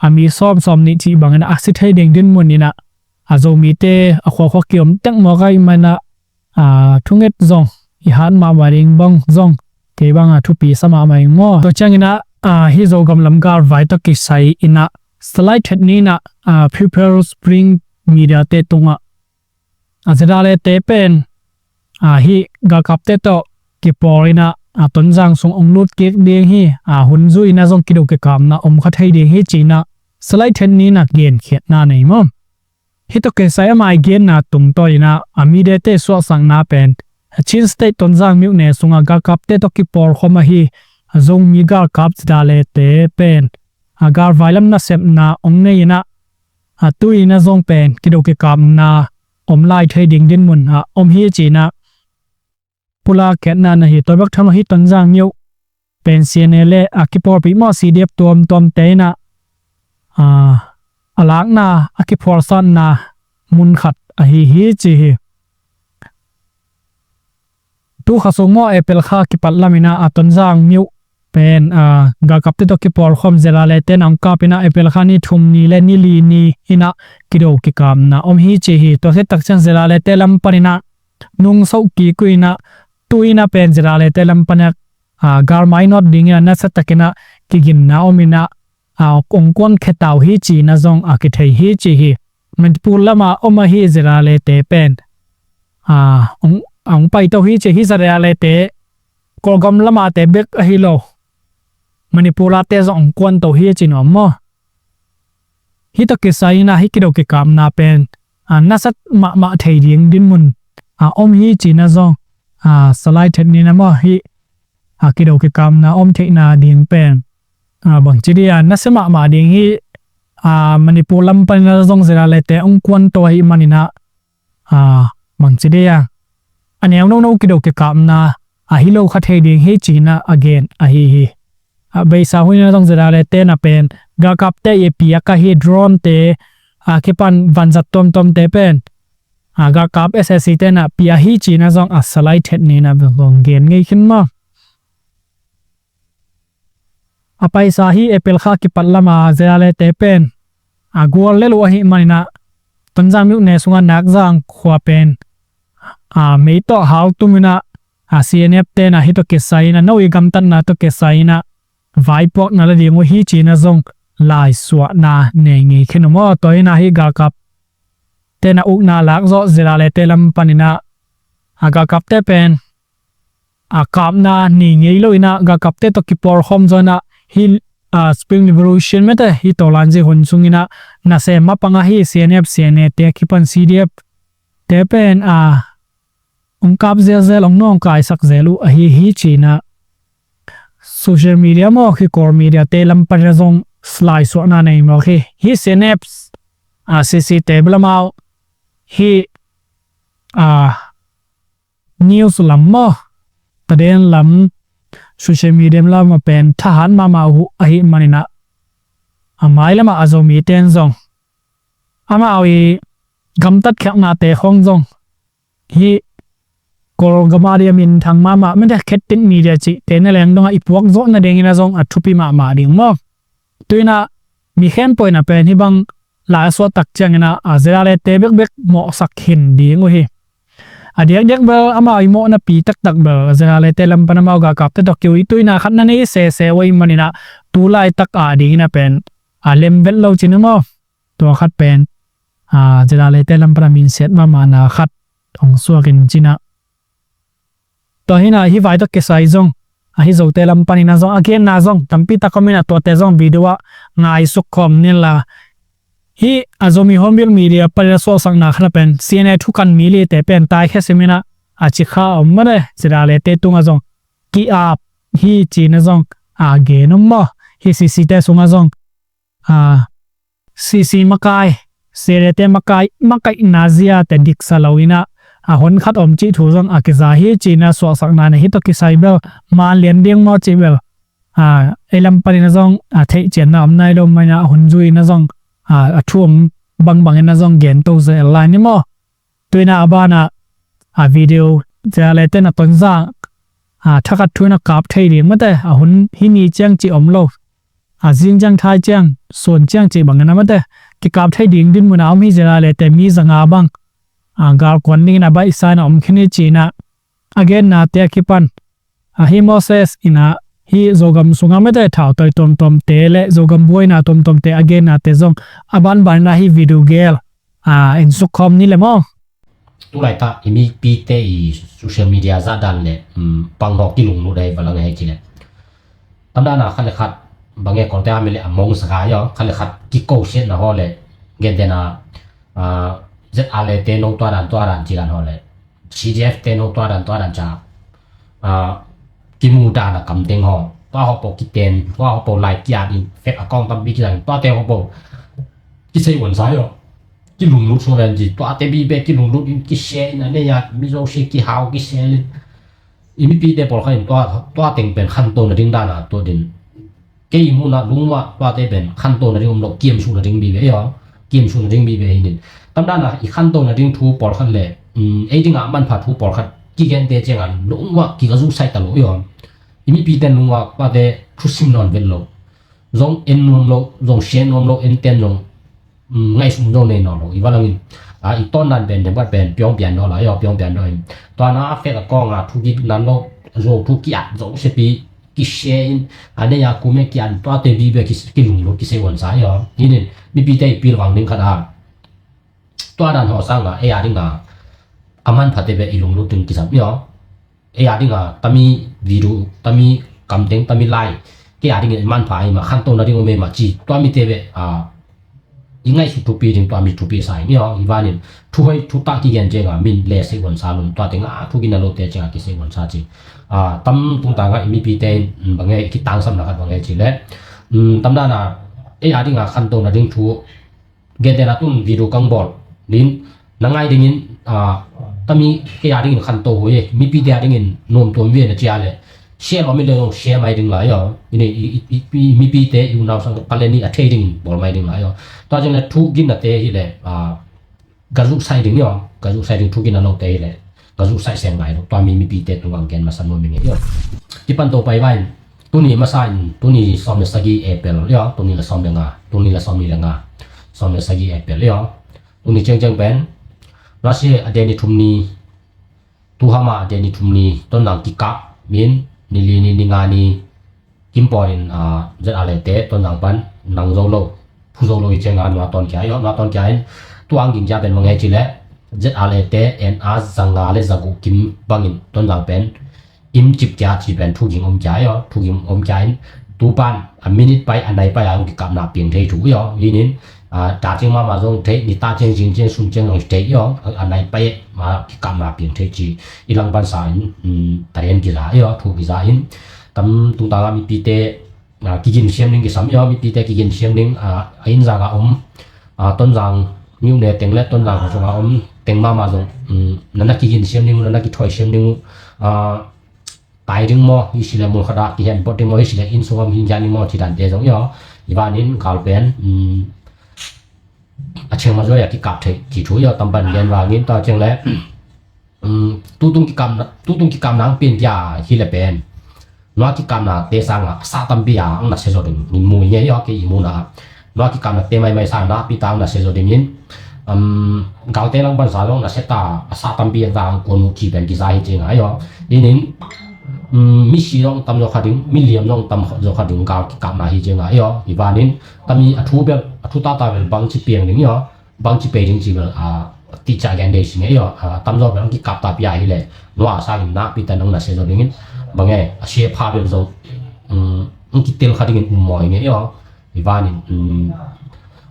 a mi sawm sawm nih cih bangin ah a si thei ding dinmun inah a Zomite a khuakhua kiom tek mawk ahih manin ah, a, thunget zong i hat mahmah ding bang zong kei bang a thupi sa mahmah ing maw. Tua ciangin ah, a, hih Zogam lam galvai tawh kisai inah Salai Thet ni inah, a, People's Spring Media te tungah, a, ZRA te pen, a, hih galkapte tawh kipawl inah, a, Tonzang sung hong lut kik ding hi, a, hun zui inah zong kido kikapna om kha thei ding hi ci inah Salai Thet ni inah genkhiatna nei maw. Hih tawh kisai ama i genna tungtawn inah a midete suahsakna pen, a, Chin State Tonzang myone sungah galkapte tawh kipawlkhawm ahi a Zomi galkap ZRA te pen, a, galvai lam nasepna hong nei inah, a, tu inah zong pen kido kikapna om lai thei ding dinmun ah om hi ci inah pulak khiatna na hi. Tua bek tham lo hih Tonzang myo pen CNA le a kipawlpih maw, CDF tuamtuamte inah, a, a lakna, a kiphualsatna mun khat ahi hi ci hi. Tu kha sung maw, April kha kipat lam inah a Tonzang myo pen, a, galkapte tawh kipawlkhawm ZRA te in hong kap inah April kha ni thum ni le ni li ni inah kido kikapna om hi ci hi. Tua khit tak ciang ZRA te lam pan inah nungsoh kik uh inah tu inah pen ZRA te lam pan inah, a, galmai nawt ding inah nasa tak inah kiginna om inah, a, hong kuan khia ta uh hi ci inah zong a kithei hi ci hi. Manipur lam a om ahi ZRA te pen, a, hong, hong pai to hi ci hi. ZRA te Kawlgam lam a te bek ahi lo, Manipur a te zong hong kuan to hi ci nuam maw. Hih tawh kisai inah hih kido kikapna pen, a, nasat mahmah thei ding dinmun, a, om hi ci inah zong, a, Salai Thet ni inah maw, hih, a, kido kikapna om theihna ding pen, a, bangci dia nasia mahmah ding hi. A, Manipur lam pan inah zong ZRA te hong kuan to ahih man inah, a, bangci dia a neu nono kido kikapna ahi lo kha thei ding hi ci inah a gen ahi hi. A, beisa hun inah zong ZRA te inah pen galkapte i piak ahi drone te, a, kipan vanzat tuamtuamte pen, a, galkap SAC te inah pia hi ci inah zong a Salai Thet ni inah zong gen ngei khin maw. A paisa hih April kha kipat lam a ZRA te pen, a, gual lel uh ahih man inah Tonzang myone sungah Nakzang khua pen, a, mei tawh hal tum inah, a, CNF te inah hih tawh kisai inah no i gamtatna tawh kisai inah vaipuakna la ding uh hi ci inah zong laisuahna nei ngei khin uh maw. Tua inah hih galkapte inah ukna lak zawh ZRA te lam pan inah, a, galkapte pen, a, kapna nei ngei lo inah galkapte tawh kipawlkhawm zaw inah hih, a, Spring Revolution mate hih tawlanzi hun sung inah nasem mapang ahi CNF, CNA te a kipan CDF te pen, a, hong kap zelzel, hong nawngkaisak zel uh ahi hi ci inah social media maw, hih Kawl media te lam pan inah zong laisuahna nei mawk hi. Hih CNF, a, CC te bel amau hih, a, news lam maw, taden lam, social media lam a pen thahat mahmah uh ahih man inah, a, mailam ah a Zomite in zong amau i gamtat khiaknate khawng zong hih Kawlgam a dia minthang mahmah mate, Khettin media cihte na leng dongah i puak zawh nading inah zong a thupi mahmah ding maw. Tu inah mi khempeuh inah pen hih bang laisuah tak ciang inah, a, ZRA te bekbek mawhsak khin ding uh hi. A diakdiak bel amau i mawhna pi taktak bel ZRA le te lam pan amau galkapte tawh kiuituina khat na nei sese uh ahih manin ah tu laitak a dingin a pen a lem vet lo cin a maw. Tua khat pen a ZRA le te lam pan a minsiat mahmahna khat hong suak in cin ah. Tua hi in ah hih vai tawh kisai zong ahi Zote lam panin ah zong a genna zong tampi tak om in ah tuate zong video ah ngaisuk khawm ni la. Hih a Zomi Hornbill Media panin a suahsakna khat a pen CNA thukan mi lite pen taikhia sim in ah a ci kha om mah e. ZRA le te tungah zong ki-ap hi cin ah zong a gen om maw. Hih CC te sungah zong a CC makai, CNA te makai, makaihna zia te diksa lo in ah a hon khat om cih thu zong a kiza hi cin ah suahsakna nei hi tawh kisai bel man lian ding maw cih bel a ei lam panin ah zong a theihcianna om nai lo mah in ah a hun zui in ah zong a thu om bangbang in ah zong gen to zel lai ni maw. Tu in ah a banah a video ZRA le te na Tonzang a thakhat thu in ah kap thei ding mate a hun hi ni ciang cih om lo. A zing ciang thai ciang suan ciang cih bangin a mate kikap thei ding dinmun a om hi. ZRA le te mi zanga bang a galkuan dingin a baihsa in a om khin hi cin ah a gennate a kipan ahi Moses in ah hih Zogam sungah mate thautawi tuamtuamte le Zogam buaina tuamtuamte a gennate zong a banban in ah hih video gel a en suk khawm ni le maw. Tulaitak i mipite i social media zahdan le panghawk kilunglut ahi va lang ahi ci le tamdana khat le khat bang e kawlte a mi le a mong sakai aw khat le khat kikosiatna haw le gentena ZRA le te no tua dan tua dan ci dan haw le CDF te no tua dan tua dan ca kimu dan a kam teng haw tua haw po kiten tua haw po lai kiat in fek a kawng tampi kiat in tua te haw po kisei wan sai aw. Kilunglut suak len ci tuate bibe kilunglut in kisia in a nei a mi zosia kihau kisia in i mipite pawlkhat in tua teng pen khanto nading dana tua din kei i munah lungua tuate pen khanto nading om lo kiamsuh nading bibe i aw. Kiamsuh nading bibe hi in tamdana i khanto nading thu pawlkhat le ei dinga manpha thu pawlkhat kigente cianga lungua kiga zuhsaih ta lo i aw. I mipite lungua tuate thusim nawn vet lo zong en nuam lo zong sia nuam lo en ten zong ngaihsun zo nei nawn lo i va langin i tawndan pen dengpat pen piawng pian daw lai aw piawng pian daw in tuana a fek a kawnga thu ki nan lo zo thu ki at zo sepi kisia in a nei a kume ki an tuate bibe kilunglut kisei wan sa i aw. Hinin mipite i pilvang ding khat a tuadan haw sanga ei a dinga a manphate be i lunglut ding kisam i aw. Ei a dinga tami video tami kamteng tami lai kei a dingin manpha i ma khanto nading om e ma ci tua mite ve a i ngaihsut thupi ding tua mi thupi sa i ni aw i vanin thuhoi thutak kigen cianga min le sei wan sa lum tua tenga thugin a lote cianga kisei wan sa ci. Tam tungtanga i mipite in bange i kitangsapna khat bange ci le tamdana ei a dinga khanto nading thu gentena tun video kang bawl din na ngai dingin tami kei a dingin khanto hui e mipite a dingin nuam tuam ve na cia le share lo mi le zong share mai ding lai aw. Ini mipite i unau sang pale ni a thei dingin bawl mai ding lai aw. Tua ciang le thu gin na te hi le ga zuh sai ding ni aw ga zuh sai ding thu gin na lo te hi le ga zuh sai seng lai lo tua mi mipite tu gang gen masa nuam mi nge aw. Kipan to pai vain tuni masa in tuni sawm le sagi April aw tuni la sawm le nga tuni la sawm ni le nga sawm le sagi April aw. Tuni ciangciang pen Russia a deni thum ni tuhama a deni thum ni Tonzang kikap min ni li ni ni nga ni kimpawl in ZRA le te Tonzang pan nang zo lo phu zo lo i cianga nua tawn kia i aw nua tawn kia in tuang ging kia pen mangai ci le ZRA le te en a zanga le zagu kim bangin Tonzang pen im cip kia ci pen thuging om kia i aw thuging om kia in tupan a minute pai a nai pai a hong kikapna piang thei thu i aw hinin ta ciang mama zong thei ni ta ciang zing ciang sun ciang zong thei i aw a nai pai ma kikapna piang thei ci i lang ban sa in tarian kiza i aw thu kiza in tam tungtanga mipite kigin siam ding kisam i aw mipite kigin siam ding a in zanga om Tonzang miu ne teng le Tonzang khosonga om teng mama zong nana kigin siam ding nana kithoi siam ding tai ding maw hi sile mul khata kihen pot ding maw hi sile inn sungam hin kian ding maw ci dante zong i aw i vanin kal pen a cheng ma zuai a kikap thei ci thu i aw tampan gen vangin ta cheng le tutung kikam tutung kikam nang pen kia hi le pen nua kikam na te sanga sa tampi a ang na se zo ding min mu nge i aw ke i mu na nua kikam na te mai mai sanga pi tang na se zo ding in um, galte lang bansa zong na seta a sa tampi a zang kuan uh ci pen kiza hi ci nga ayo. Inin um, mi si zong tam zo kha ding, mi liam zong tam zo kha ding gal kikapna hi ci nga ayo. Hi vanin tami a thu bel a thu tata bel bang ci piang ding yo, bang ci pei ding ci bel a ti ca gen dei si nge yo. A tam zo bel ang kikap ta pia hi le nua sangin na pi ta nang na se zo dingin bang e a sia pha bel zo um, ang kitel kha dingin um mo hi nge yo. Hi vanin um,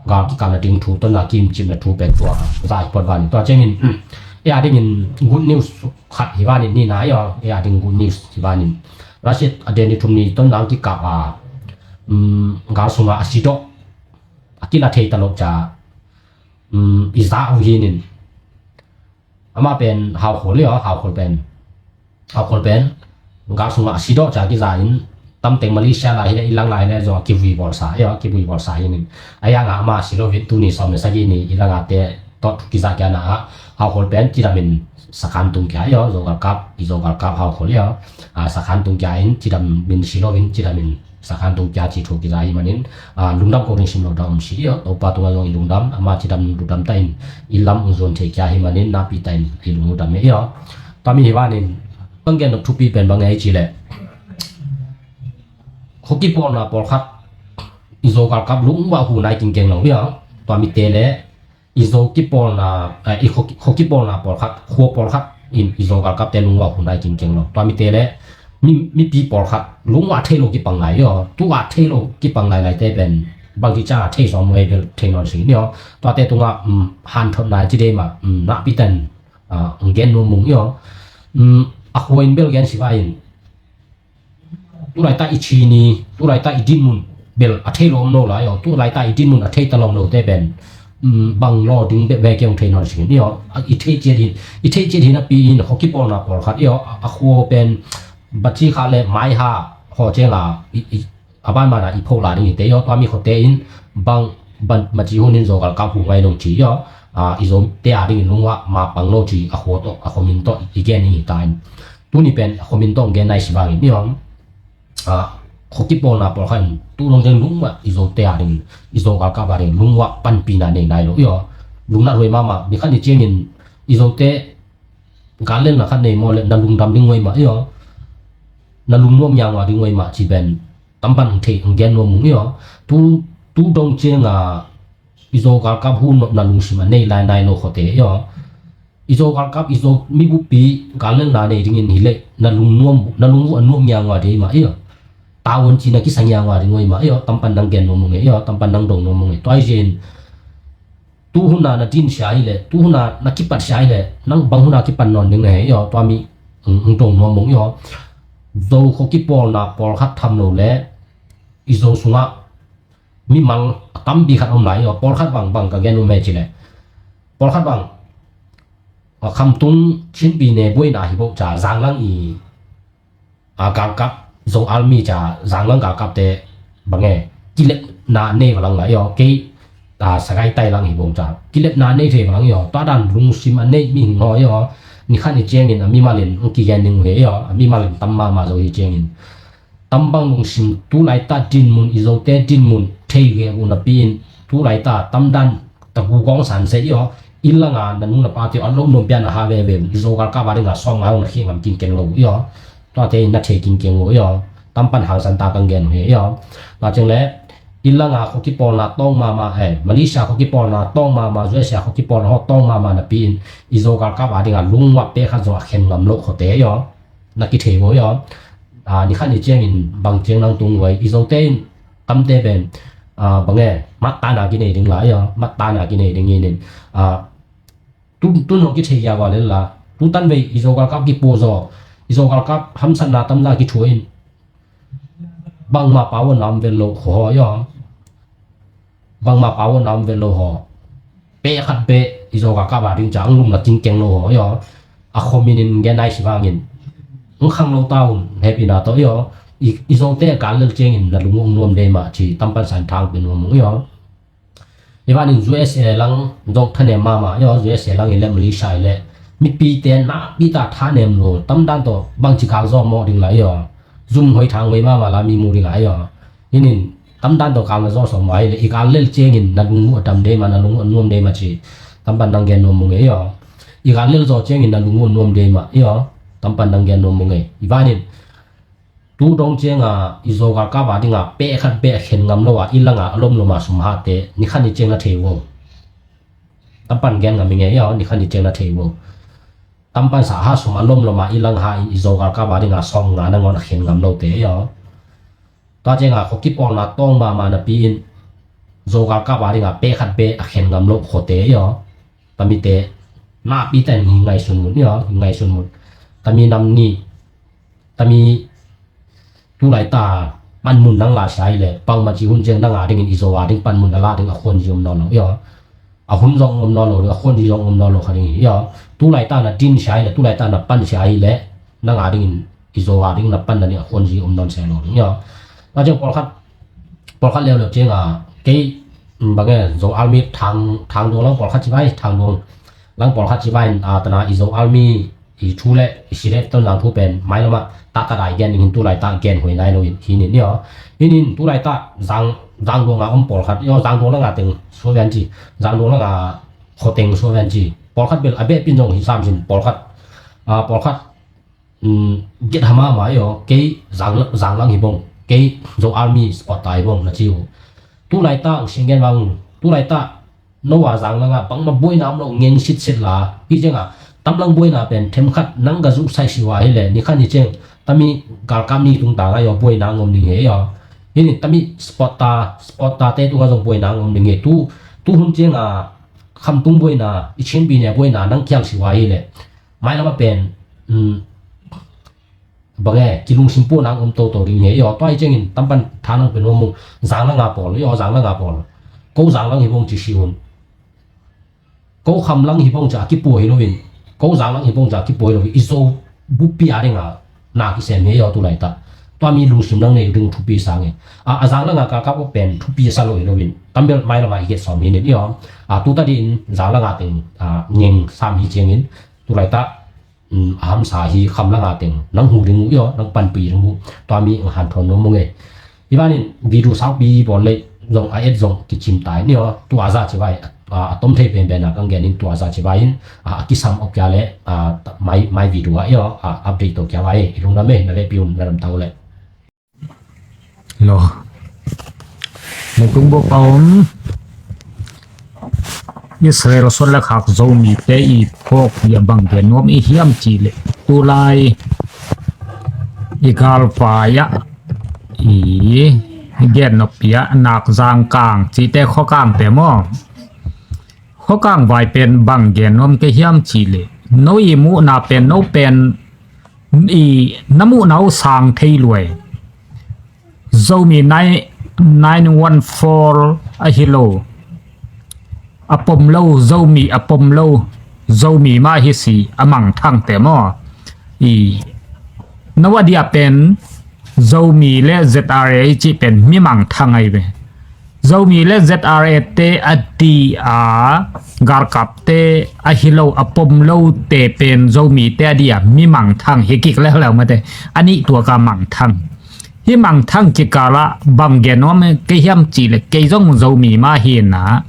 gal kikapna ding thu tonna kimcimna thu pen tua za hi pot vanin tua ciangin um, e a dingin good news khat hi vanin ni na yo. E a ding good news hi vanin Russia a den ni thum ni tonna ang kikap a um, gal sunga a si dok a kila thei ta lo ca um, i za uh hinin ama pen haukhol hi aw, haukhol pen haukhol pen gal sungah a si dawh ca kiza in tamteng Malaysia lai hi le i lang lai hi le zong a kivui bawlsa hi aw, a kivui bawlsa hi nin a yanga ama si lovin tuni sawm le sagih ni i langate tawh thu kiza kia na ah haukhol pen cidamin sakhan tung kia hi aw, zo galkap i zo galkap haukhol hi aw. Sakhan tung kia in cidamin si lovin cidamin sakhan tung kia ci thu kiza hi manin lungdam ko ding sim lo dam si hi aw. Topa tunga zong i lungdam ama cidam lungdam ta in i lam ung zuan thei kia hi manin napi ta in i lungdam hi aw. Tami hi vanin bang gen dok thupi pen bang ei ci le khuakipawlna pawlkhat i zo galkap lungvah hu nai kingkeng lo hi aw. Tami te le i zo kipawlna i khuakipawlna pawlkhat khua pawlkhat in i zo galkapte lungvah hu nai kingkeng lo. Tami te le mipi pawlkhat lungvah thei lo kipang nai hi aw. Tu ah thei lo kipang nai nai te pen bang ti ca thei sawm lo ei bel thei nawn sing hi aw. Tuate tungah hanthot nai ci dei mah napi tan gen nuam mung hi aw. A khua in bel gen si vai in tulaita i chini tulaita i dinmun bel a thei lawm lo lai aw. Tulaita i dinmun a thei ta lawm lo te pen bang law ding bek ve keng thei nawn sing hi aw. I thei ciat hin i thei ciat hin a pi in khuakipawlna pawlkhat hi aw. A khua pen baci kha le maiha haw ceng a a ban mana i pho la ding hi te hi aw. Tami khuate in bang maci hunin zo galkap hu ngai lo ci hi aw. I zo te a dingin lungvah ma pang lo ci a khua tawh a khuamin tawh i gen hi ta in tuni pen a khuamin tawh gen nai si vangin hi aw. Khuakipawlna pawlkhat in tu dong deng lungvah i zo te a ding i zo galkap a ding lungvah panpina nei nai lo hi aw. Lungna ruai mahmah ni khat ni ciangin i zo te gal lelna khat nei maw le na lungdam ding uai mah hi aw. Na lungnuam ngiangua ding uai mah ci pen tampan ang thei ang gen nuam mung hi aw. Tu tu dong cianga i zo galkap hu nopna lungsim a nei lai nai lo khuate hi aw. I zo galkap i zo mi buppi gal lelna nei dingin hi le na lungnuam na lungvuh a nuam ngiangua dei mah hi aw. Tawon ci na kisa ngiangua ding uai mah hi aw. Tampan nang gen nuam mung hi aw. Tampan nang dong nuam mung hi tua hi zin tu huna na din sia hi le tu huna na kipat sia hi le nang bang huna kipan nawn ding na he hi aw. Tua mi ang dong nuam mung hi aw. Zo khuakipawlna pawlkhat tham lo le i zo sungah mimal a tampi khat om lai hi aw. Pawlkhat bang bang ka gen um he ci le pawlkhat bang khamtung chinpi ne buaina hi boh ca zanglang i a galkap zo army ca zanglang galkapte bang e kilepna nei valang lai hi aw. Kei a sagai tai lang hi bong ca kilepna nei thei valang hi aw. Tua dan lungsim a nei mi hing haw hi aw. Ni khat ni ciangin a mimalin ang kigen ding uh he hi aw. A mimalin tam mahmah zo hi ciangin tambang lungsim tulaita dinmun i zote dinmun thei ve uh napi in tulaita tamdan tagu gawng san se i aw. Inn langa na nu na pate uh a lo nuam pian a ha veve uh i zo galkap a dinga sawm ngai uh na khih ngam kingkeng lo uh i aw. Tuate in na thei kingkeng uh i aw. Tampan hangsan ta kang gen uh hi i aw. Tua ciang le inn langa khuakipawlna tawng mama he Malaysia khuakipawlna tawng mama U S A khuakipawlna haw tawng mama napi in i zo galkap a dinga lungvah pekhat zo a khen ngam lo khuate i aw. Na kithei uh i aw. Ni khat ni ciangin bang ciang nang tung uai i zote in tamte pen bang e mattana kinei ding la i aw. Mattana kinei ding inin tun tun hong kithei ia ua lel la tu tan vei i zo galkap kipuah zaw i zo galkap hamsatna tamza kithua in bangma pau a nam vel lo khuahaw i aw. Bangma pau a nam vel lo haw. Peh khat peh i zo galkap a ding ca ang lungna kingkeng lo haw i aw. A khuamin in gen nai si vangin ang khang lo ta un hepina tawh i aw. I zote a gal lel ciangin na lung ung nuam dei mah ci tampan san thang pin nuam ung i aw. Hi vanin U S A lang zong thanem mahmah i aw. U S A lang i le Malaysia i le mipite na pita thanem lo tamdan tawh bangci kal zaw mawh ding la i aw. Zum hoi thang hoi mahmah la mi mu ding a i aw. Hinin tamdan tawh kal na zaw sawm mah hi le i kal lel ciangin na lung uh a dam dei mah na lung uh a nuam dei mah ci Tampan nang gen nuam mung ei aw. I gal lel zaw ciangin na lung un nuam dei mah ei aw. Tampan nang gen nuam mung ei. I vanin tu dong cianga i Zo galkap a dinga peh khat peh a khen ngam lo a i langa a lomlom a sum hate ni khat ni ciang na thei uh. Tampan gen ngam i ngei aw, ni khat ni ciang na thei uh. Tampan sa ha sum a lomlom a i lang ha in i Zo galkap a dinga sawm nga nangawn a khen ngam lote ei aw. Tua cianga khuakipawlna tawng mahmah napi in Zo galkap a dinga peh khat peh a khen ngam lo khuate ei aw. Tamite napi ten hi ngaihsun mun ei aw, hi ngaihsun mun. Tami nam ni, tami tulaita panmun nang la sia hi leh bangmah ci hun ciang nang a dingin i Zo a ding panmun a la ding a khuanzi om nawn lo ei aw. A hun zong om nawn lo ding, a khuanzi zong om nawn lo kha ding hi ei aw. Tulaita na din sia hi leh, tulaita na pan sia hi leh nang a dingin i Zo a ding na pan na ding a khuanzi om nawn se lo ding ei aw. Tua ciang pawlkhat pawlkhat leuleu cianga kei bange Zo Army Thang, Thangduang lang pawlkhat ci vai, Thangduang lang pawlkhat ci vai in a tana i Zo Army i thu le i si le Tonzang thu pen mailamah taktak a i gen ding hin tulaita gen huai nai lo in hi nin ei aw. Hi nin tulaita Zang, Zangduang a om pawlkhat ei aw, Zangduang langa teng suavian ci, Zangduang langa khuateng suavian ci pawlkhat bel a behpin zong hi sam sin pawlkhat, a pawlkhat um, get hama ma ei aw, kei Zang, Zanglang hi bong, kei Zo Army supporter hi bong na ci uh. Tulaita ang sing gen vang, tulaita no a Zanglanga bangmah buaina om lo ngeng sitset la hi cianga tamlang buaina pen themkhat nang ga zuhsaih siwa hi leh ni khat ni ciang tami galkap ni tungtang a ei aw buaina ang om ding hi ei aw. Hi ni tami supporter, supporter te tunga zong buaina ang om ding hi tu, tu hun cianga khamtung buaina, i chinpi ne buaina nang kiang siwa hi leh mailamah pen, um, bange kilungsim puan ang om toto ding hi ei aw. Tua hi ciangin tampan tha nang pen om uh. Zanglang a pawl ei aw, Zanglang a pawl. Ko Zanglang hi bong ci si un. Ko Khamlang hi bong ci a kipua hi loin, ko Zanglang hi bong ci a kipua hi loin i Zo buppi a dinga na kisem hi ei aw tulaita. Tua mi lungsim nang nei ding thupi sang ei. A, a Zanglang a galkap pen thupi sa lo hi loin tambel mailamah i get sawm hi nin ei aw. A, tuta din Zanglang a teng, a, ngeng sam hi ciangin tulaita um, a hamsa hi Khamlang a teng nang hu ding uh ei aw, nang panpih ding uh. Tua mi ang hanthawn nuam mung ei. Hi vanin video saupi bawl leh zong a et zong kicim tai ni aw. Tua za ci vai, a, a tom thei penpen a kang gen in tua za ci vai in, a, a kisam awk kia leh, a, mai, mai video a ei aw, a, update to kia vai ei. I lungdam ei, na lehpi un na dam tau leh. Lo. Leitung bup a om Israel suan le khak Zomite i phawk hi a bang gen nuam i hiam cih leh tulai i galpai ah i gen nop i ah Nakzang Kang cihte khuakangte maw? Khuakang vai pen bang gen nuam ka hiam cih leh no i muhna pen no pen i na muhna uh sang thei luai. Zomi nine, nine one four ahi lo, a pom lo, Zomi a pom lo, Zomi mah hi si a mangthangte maw? I no a dia pen Zomi le Z R A i cih pen mi mangthang ahi ve. Zomi le Z R A te a dia galkapte ahi lo a pom lote pen Zomite a dia mi mangthang hi kik leuleu mate. A nih tuaka mangthang. Hi mangthang kikalah bang gen nuam ka hiam cih leh kei zong Zomi mah hi na.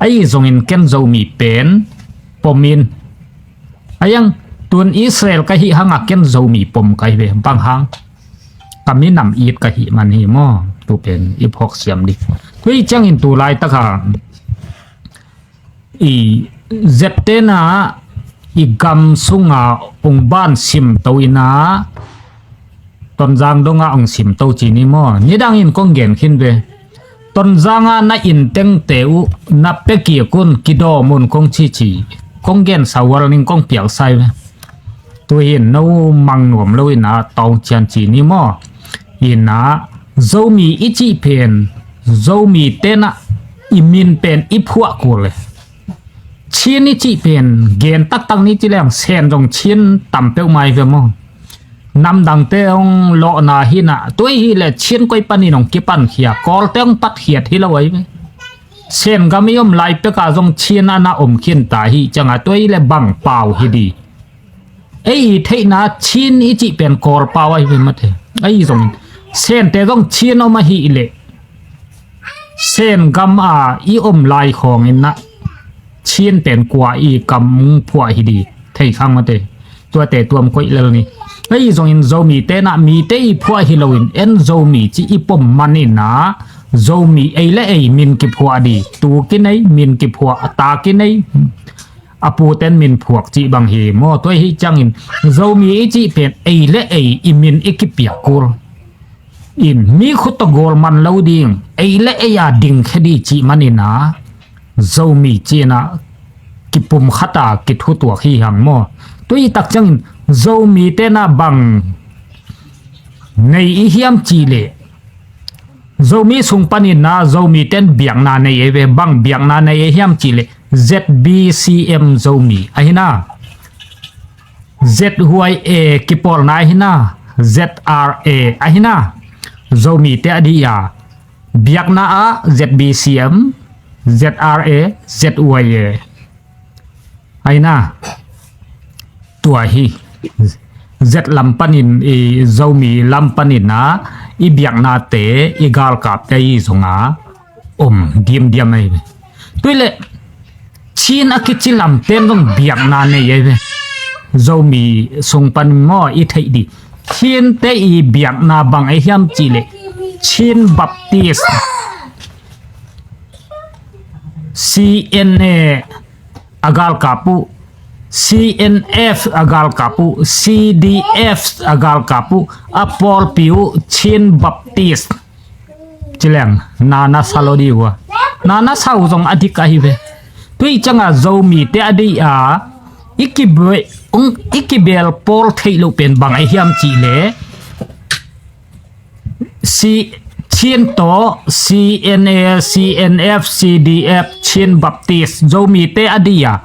Ahi zongin ken Zomi pen pom in. A yang tun Israel ka hih hanga ken Zomi pom ka hi ve bang hang. Ka minam it ka hih man hi maw? Tu pen i phawk siam dih. Hui ciangin tu laitaka i zeptena i gam sunga ong ban simto ina Tonzang donga ong simto ci ni maw? Nidangin kong gen khin ve. Tonzanga na intengte uh na pekik un kidawm un kong cici kong gen sa warning kong piaksai ve. Tuhin no mang nuam lo ina tawng cian ci ni maw? Ina Zomi i cih pen Zomi tena i min pen i phuah kul le. Chin i cih pen gen taktak ni ci leng Sen zong Chin tam peuhmai ve maw? Namdangte hong lawhna hina tuai hi le Chin koi panin hong kipankhia Kawlte hong patkhiat hi lo ai ve. Sen gam i om lai peka zong Chin ana om khinta hi cianga tuai hi le bang pau hi di. Ei i theihna Chin i cih pen Kawl pau ahi ve mate. Ei zong Sente zong Chin om ahi le Sen gam a i om lai khawngin na Chin pen kua i kam phuah hi di thei khang mate. Tuate tuam koih lel ni. Ahi zongin Zomite na mite i phuah hi loin en Zomi ci i pom manin a Zomi ei le ei min kiphuah di. Tu kinei min kiphuah, ta kinei a puten min phuak cih bang hi maw. Tua hi ciangin Zomi i cih pen ei le ei i min i kipiak kul in mi khut tawh gawl man lo ding, ei le ei a dingkhia di cih manin a Zomi ci-in a kipumkhat a kithutuak hi hang maw. Tua i tak ciangin Zomite na bang nei i hiam cih leh Zomi sung panin a Zomite in biakna nei ei ve. Bang biakna nei ei hiam cih leh Z B C M Zomi ahi na, Z Y A kipawlna ahi na, Z R A ahi na. Zomite a dih a biakna ah Z B C M, Z R A, Z Y A ahi na. Tua hi Z lam panin i Zomi lam panin a i biaknate i galkapte i zong a om diamdiam ahi ve. Tua hi leh Chin a kici lamte in zong biakna nei ahi ve. Zomi sung pan maw i theih di. Chinte i biakna bang ahi hiam cih leh Chin Baptist, C N A a galkap uh, C N F a galkap uh, C D F a galkap uh, a pawlpi uh Chin Baptist. Ci leng na na sa lo di uh a, na na sa uh zong a dik ahi ve. Tua i ciang a Zomite a dih a i kibe-, ung, i kibel pawl theih loh pen bang ahi hiam cih leh C, Chin tawh C N A, C N F, C D F, Chin Baptist, Zomite a dih a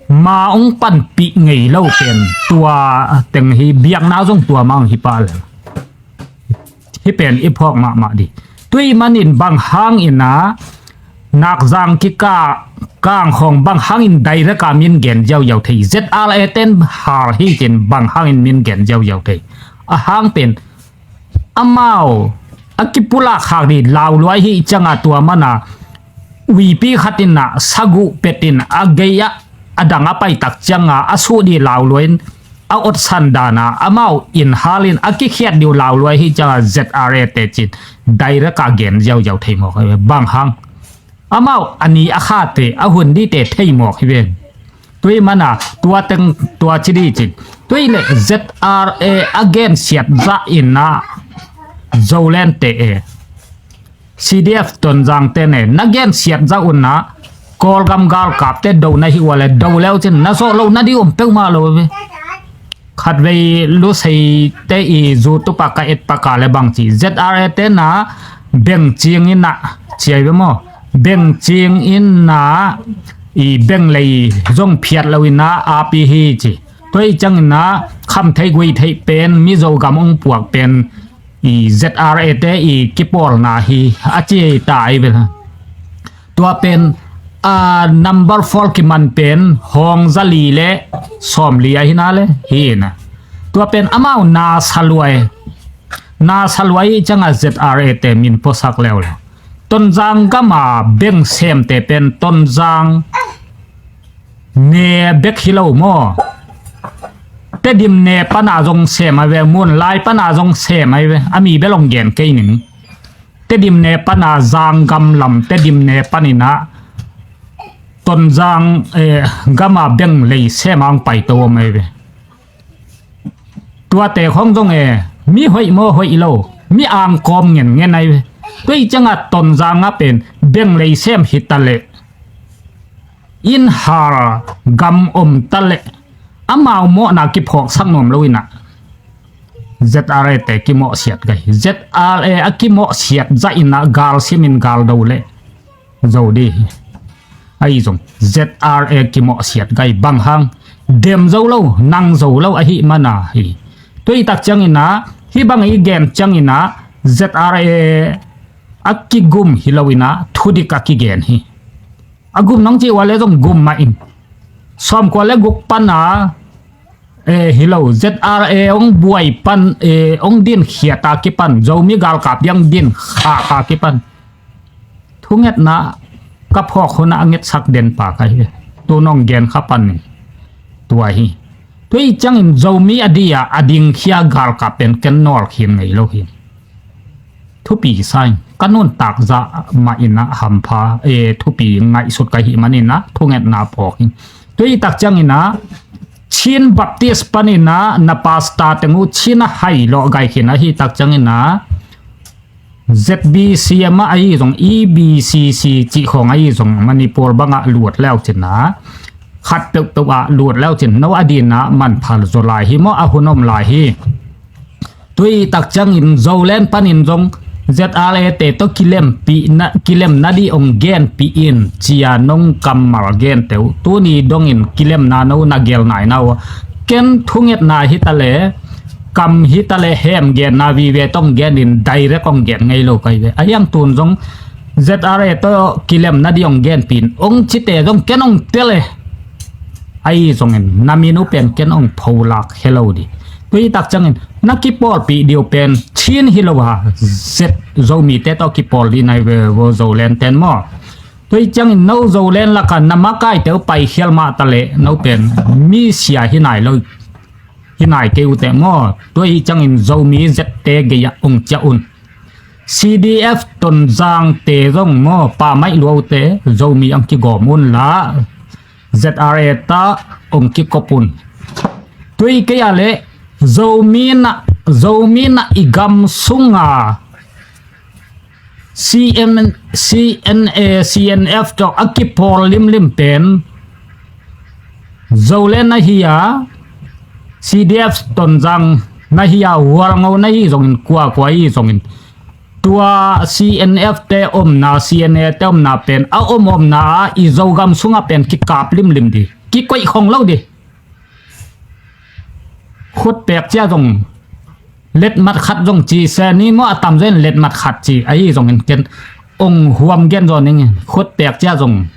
ma ung panpih ngei lo pen tua teng hi, biakna zong tua ma ung hi pah lel. Hi pen i phawk mahmah di. Tua ahih manin bang hangin a nakzang kikah kang khawng bang hangin direct a min gen ziauziau thei. Z R A ten hal hi cin bang hangin min gen ziauziau thei. A hang pen amau a kipulak khak di lauluai hi ciang a tua man a uipi khat in a saguh pet in a gei ah a dang a paitak ciang a a suh di lauluai in a otsan dan a amau in hal in a kikhiat di uh lauluai hi ciang a Z R A te cin direct a gen ziauziau thei mawk hi ve. Bang hang amau a ni a khate a hun dite thei mawk hi ve. Tua ahih man a tua teng tua ci di cin. Tua ahih leh Z R A a gensiat zah in a Zolandte e, C D F Tonzangte ne na gensiat zah un a Kawlgam galkapte do na hih uh a leh do le uh cin na zawh loh na di om peuhmah lo ve. Khatvei Luseite i YouTube ah ka et pak a leh bang ci, Z R A te na beng cing in a ci ahi ve maw. Beng cing in a i beng lei zong phiat lo in a api hi ci. Tua ahih ciang in a kham theih guih theih pen Mizo gam ung puak pen i Z R A te i kipawlna hi a ci ta ahi ve. Tua pen a number four kiman pen hawng zali le sawmli ahi na le hi na. Tua pen amau na saluai, na saluai ciang a Z R A te min puasak leuleu. Tonzang gam a beng semte pen Tonzang ne bek hi lo maw. Tedim ne pan a zong sem ahi ve, Munlai pan a zong sem ahi ve, a mi bel ong gen kei ning. Tedim ne pan a Zanggam lam Tedim ne pan in a Tonzang, eh, gam a beng lei sem a ong paito om ahi ve. Tuate khawng zong e mi hoih maw hoih lo, mi angkawm ngenngen ahi ve. Tua ahih ciang a Tonzang a pen beng lei sem hi ta leh, inn hal gam om ta leh amau mawhna kiphawksak nuam lo in a Z R A te kimawhsiat gai. Z R A a kimawhsiat zah in a gal sim in gal do leh zo di hi. Ahi zong Z R A kimawhsiat gai bang hang dem zo lo, nang zo lo ahih man a hi. Tua ahih tak ciang in a hih bang i gen ciang in a Z R A a kigum hi lo in a thudik a kigen hi. A gum nong cih uh a leh zong gum mah in. Sawmkua le guk pan a, eh, hi lo, Z R A ong buai pan, eh, ong din khiat a kipan, Zomi galkap diang din khak a kipan. Thungetna ka phawk hun a ngetsak den pa ka hi. Tu nong gen kha panin tua hi. Tua hi ciangin Zomi a di a a dingkhia galkap pen ken nawl khin ngei lo hi. Thupi sa ing, ka nuntak zah mah in a hampha, e, thupi ngaihsut ka hih manin a thungetna phawk hi. Tua hi tak ciangin a Chin Baptist panin a na pastor teng uh Chin a hai lawh gai khin a hi tak ciangin a Z B C M a ahi zong, E B C C cih khawng ahi zong, Manipur bangah lut leu cin a, khat peuhpeuh ah lut leu cin, no a din a manpha zaw lai hi maw, a hun om lai hi. Tua hi tak ciangin Zoland panin zong Z R A te tawh kilem pih na, kilem na dih ong gen pih in, cia nong kammal gen teuh. Tuni dongin kilemna no na gel nai na uh. Ken thungetna hi ta le, kam hi ta le hem genna vive tong gen in direct ong gen ngei lo kai ve. A hiang tun zong Z R A tawh kilem na di ong gen pin ong cite zong ken ong tel e. Ahi zongin na min uh pen ken ong pholak he lo di. Tua hi tak ciangin na kipawlpih diu pen Chin hi lo a, Z Zomi te tawh kipawl di nai ve vo Zoland ten maw. Tua hi ciangin no Zoland laka na makai teuh pai khial mah ta le no pen mi sia hi nai lo. Hi nai kei uh teh maw. Tua hi ciangin Zomi Z te gei ah ong ciah un. C D F Tonzang te zong maw, pa maih lua uh teh Zomi ang kigawm un la, Z R A ta ong kikop un. Tua hi kei a le Zomi na, Zomi na i gam sunga C N, C N A, C N F tawh a kipawl limlim pen Zoland na hi a, C D F Tonzang na hi a, Hualngo na hi zongin, kuakua hi zongin, tua C N F te omna, C N A te omna pen a om omna a i Zogam sungah pen kikap limlim di, kikoih khong lo di. Khutpek cia zong letmat khat zong ci se ni maw, a tamzaw in letmat khat ci ahi zongin ken ong huam gen zaw ning. Khutpek cia zong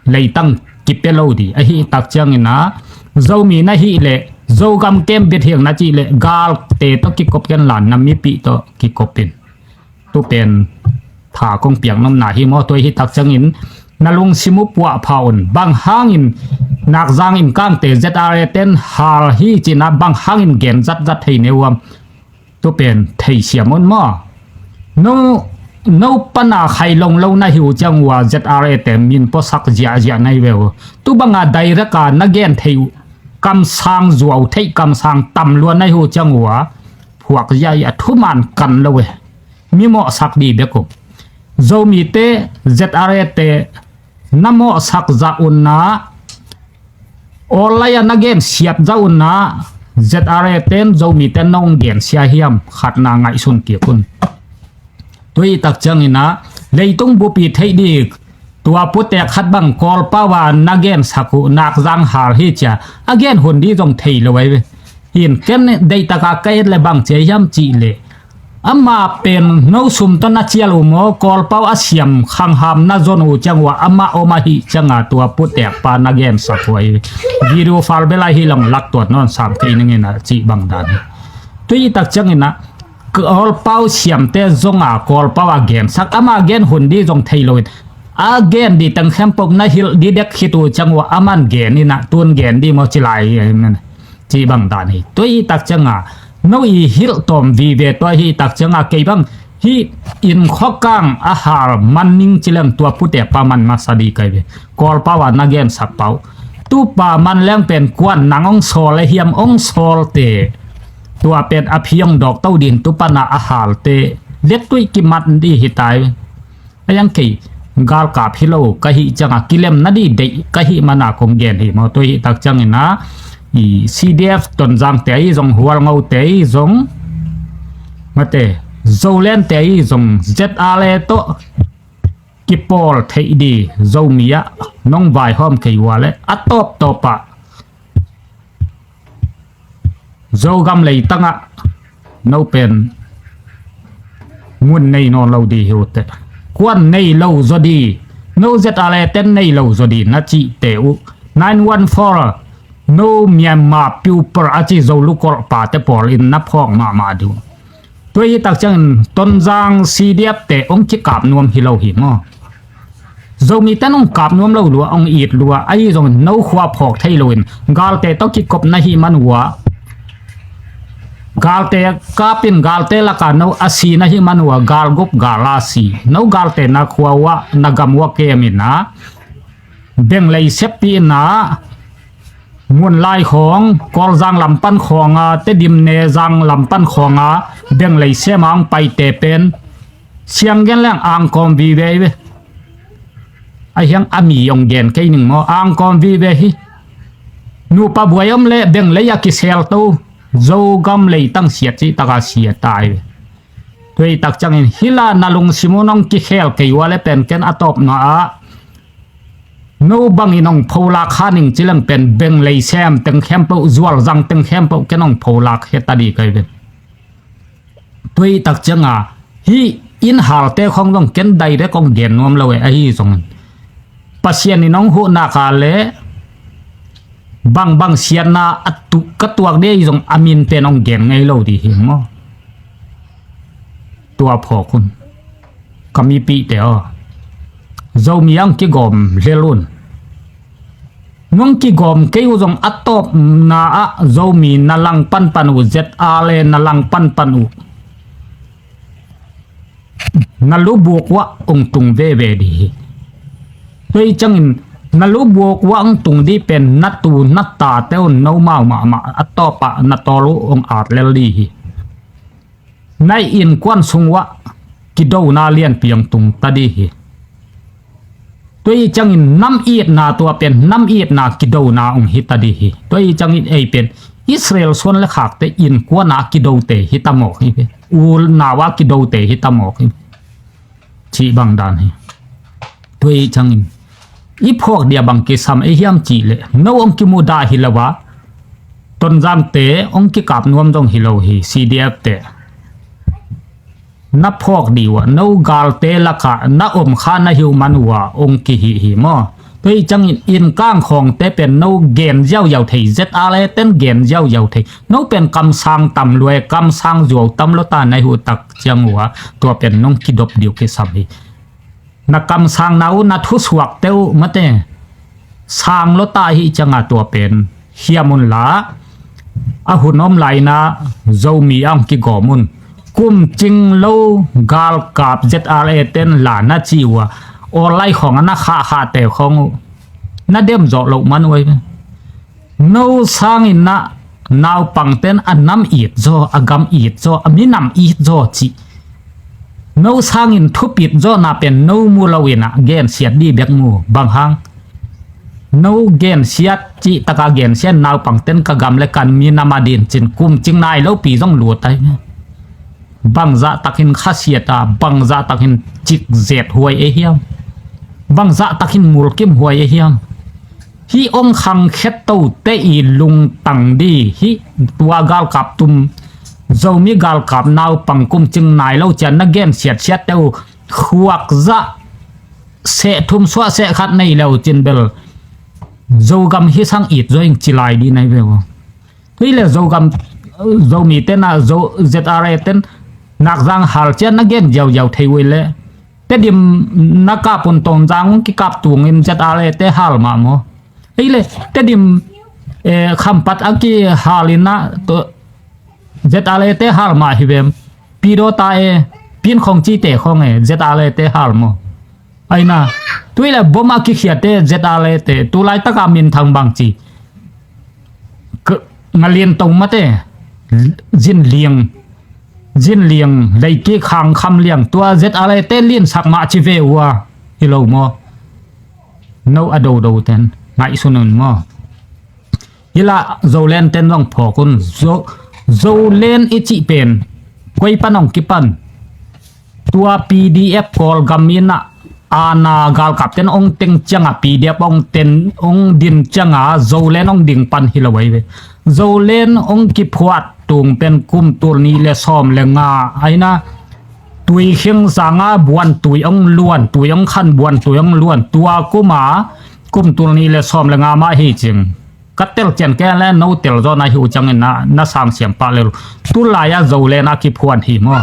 leitang kipia lo di ahi tak ciangin a, Zomi na hih leh Zogam kem bit hiang na cih leh galte tawh kikop ken la, na mipih tawh kikop in. Tu pen tha kong piak nopna hi maw. Tua hi tak ciangin na lungsim uh puah pha un. Bang hangin Nakzang in kangte Z R A ten hal hi cin a bang hangin gen zatzat thei ne uam. Tu pen thei siam un maw. No, no pana khai long lo na hi uh ciang ua Z R A te min puasak ziahziah na hi ve uh. Tu banga direct a na gen thei uh, kamsang zuau theih, kamsang tam lua na hi uh ciang ua phuak ziah a thuman kan lo e. Mi mawhsak di bek uh. Zomite Z R A te na mawhsak zah unna, online a na gensiat zah unna, Z R A ten Zomite nong gensia hiam, khatna ngaihsun kik un. Tua hi tak ciangin a, leitung bupi theih dik tua putek khat bang Kawlpau a na gensak uh Nakzang hal hi cia, a gen hun di zong thei lo ai ve. Hin ken deihtaka ka et le bang cia hiam cih leh, amah pen no sum tawh na cial uh maw, Kawlpau a siam khangham na zon uh ciang ua amah om ahih cianga tua putekpa na gensak uh ai. Video file bel ahi long laktuat nawn sam kei ning in a cih bang dan hi. Tua hi tak ciangin a Kawlpau siamte zonga Kawlpau a gensak, ama gen hun di zong thei loin a gen di teng khempeuh na hilh di dek khit uh ciang ua aman gen in a tun gen di maw ci lai. Cih bang dan hi. Tua hi tak cianga no i hilh tawm vive tua hi tak cianga kei bang hih inn khuakang a hal man ning ci leng tua putekpa man masa di kai ve. Kawlpau a na gensak pau. Tupa man leng pen kuan nang ong sawl le hiam ong sawlte. Tua pen a phi ong dawk to din tu pana a halte. Lettuih kimat di hi tai. A yang kei galkap hi lo ka hih cianga kilem na di deih ka hih mana kong gen hi maw. Tua hi tak ciangin a i C D F Tonzang te ahi zong, Hualngo te ahi zong, mate, Zoland te ahi zong, Z R A tawh kipawl theih di Zomi ah nong vaihawm kei ua le a tawptawp ah Zogam leitangah no pen ngun nei nawn lo di hi uh teh. Kuan nei lo zaw di, no Z R A ten nei lo zaw di na cihte uh. Nine one four, no Myanmar people a ci Zo lukolh pate pawl in na phawk mahmah di uh. Tua hi tak ciangin Tonzang C D F te ong kikap nuam hi lo hi maw. Zomite nong kap nuam lo lua, ong it lua, ahi zongin no khua phawk thei loin galte tawh kikop na hih man uh ah, galte kapin galte lakah no a si na hih man uh ah, galgup gal a si. No galte na khua uh ah, na gam uh ah kemin ah, benglei seppih in ah, Munlai khawng, Kawlzang lam pan khawng a, Tedim Nezang lam pan khawng a, benglei sem a ong paite pen siang gen leng angkawm vive hi ve. A hiang a mi ong gen kei ning maw, angkawm vive hi. Nupa buai om le benglei a kisel to, Zogam leitang siat cih taka siat ta hi ve. Tua hi tak ciangin hih la na lungsim un ong kikhel kei uh a le pen ken a tawpna ah no bangin ong pholak kha ning ci leng pen benglei sem teng khempeuh, zualzang teng khempeuh ken ong pholak hi ta ding kei ve. Tua hi tak cianga hih inn halte khawng zong ken direct ong gen nuam lo e, ahi zongin Pasian in ong huh nak a le bangbang siatna a tu, ka tuak ding ahi zong a min pen ong gen ngei lo ding hi maw? Tua phawk un. Ka mipihte aw, Zomi ang kigawm lel un. Nong kigawm kei uh zong a tawpna ah Zomi na lang panpan uh, Z R A na lang panpan uh, na lubuk uah ong tung veve ding hi. Tua hi ciangin na lubuk uah ong tung ding pen na tu na tate un, nomau mahmah a tawpah na tawl uh ong at lel ding hi. Na innkuan sung uah kidona lianpi ong tung ta ding hi. Tua hi ciangin nam itna, tua pen nam itna kidona ong hi ta ding hi. Tua hi ciangin ei pen Israel suan le khakte innkuan a kidote hi ta mawk hi ve. U nau a kidote hi ta mawk hi ve. Cih bang dan hi. Tua hi ciangin i phawk dia bang kisam ei hiam cih leh no ong kimudah hi lo a, Tonzangte ong kikap nuam zong hi lo hi, C D F te. Na phawk ding uh ah, no galte lakah na om kha na hi uh man uh ah ong kihih hi maw? Tua hi ciangin innkang khawngte pen no gen ziauziau thei, Z R A ten gen ziauziau thei. No pen kamsang tam lua e, kamsang zuau tam lua ta na hi uh tak ciang uh ah, tua pen nong kidop ding uh kisam hi. Na kamsangna uh, na thusuakte uh mate sang lua ta hi cianga tua pen hiam unla, a hun om lai-in ah Zomi ang kigawm un. Kum cing lo galkap Z R A ten la na ci uh a, online khawng a na khahkhahte khawng uh na dem zawh loh man uh ai ve. No sangin ah naupangten a nam it zaw, a gam it zaw, a minam it zaw cih, no sangin thupit zawhna pen no mu loin ah gensiat ding bek mu. Bang hang? No gensiat, cihtaka gensiat, naupangten ka gam le ka minam a dincin kum cing nai lopi zong lut ai. Bangzah takin khasiat a, bangzah takin cikzet huai ei hiam? Bangzah takin mulkim huai ei hiam? Hih ong khangkhiat tote i lungtang ding hi. Tua galkap tum, Zomi galkap naupang kum cing nai lo cian na gensiatsiatte uh khuak zah seh thum suah seh khat nei lo cin bel Zogam hi sang it zaw ing ci lai ding nai ve uh. Tua hi le Zogam, Zomite na, Zo, Z R A ten Nakzang hal cian na gen ziauziau thei uh le, Tedim na kap un Tonzang kikap tungin Z R A te hal mah maw? Ei le Tedim, eh, Khampat a kihal in ah Z R A te hal mah hi vem? Pidawta e, Pinkhawng cite khawng e, Z R A te hal maw? Aina, tua hi le bom a kikhiate Z R A te, tu laitaka minthang bang ci? K-, Ngalian Tong mate, Zinliang, Zinliang, Leikik, Khang Kham Liang, tua Z R A te liansak mah ci ve uh a, hi lo maw? No a dodo ten ngaihsun un maw? Hi la Zoland ten zong phawk un. Zo, Zoland i cih pen koi pan ong kipan? Tua P D F Kawlgam in ah, ana galkap ten ong teng cianga P D F ong ten, ong din cianga Zoland ong ding pan hi lo ai ve. Zoland ong kiphuat tung pen kum tul nih le sawm le nga aina, Tuikhing zanga buantui ong luan, tui ong khan buantui ong luan, tua kuma kum tul nih le sawm le nga mah hi cing. Ka telcian kei le no tel zaw na hi uh ciangin na, na sang siam pah lel. Tulai-a Zoland a kiphuan hi maw?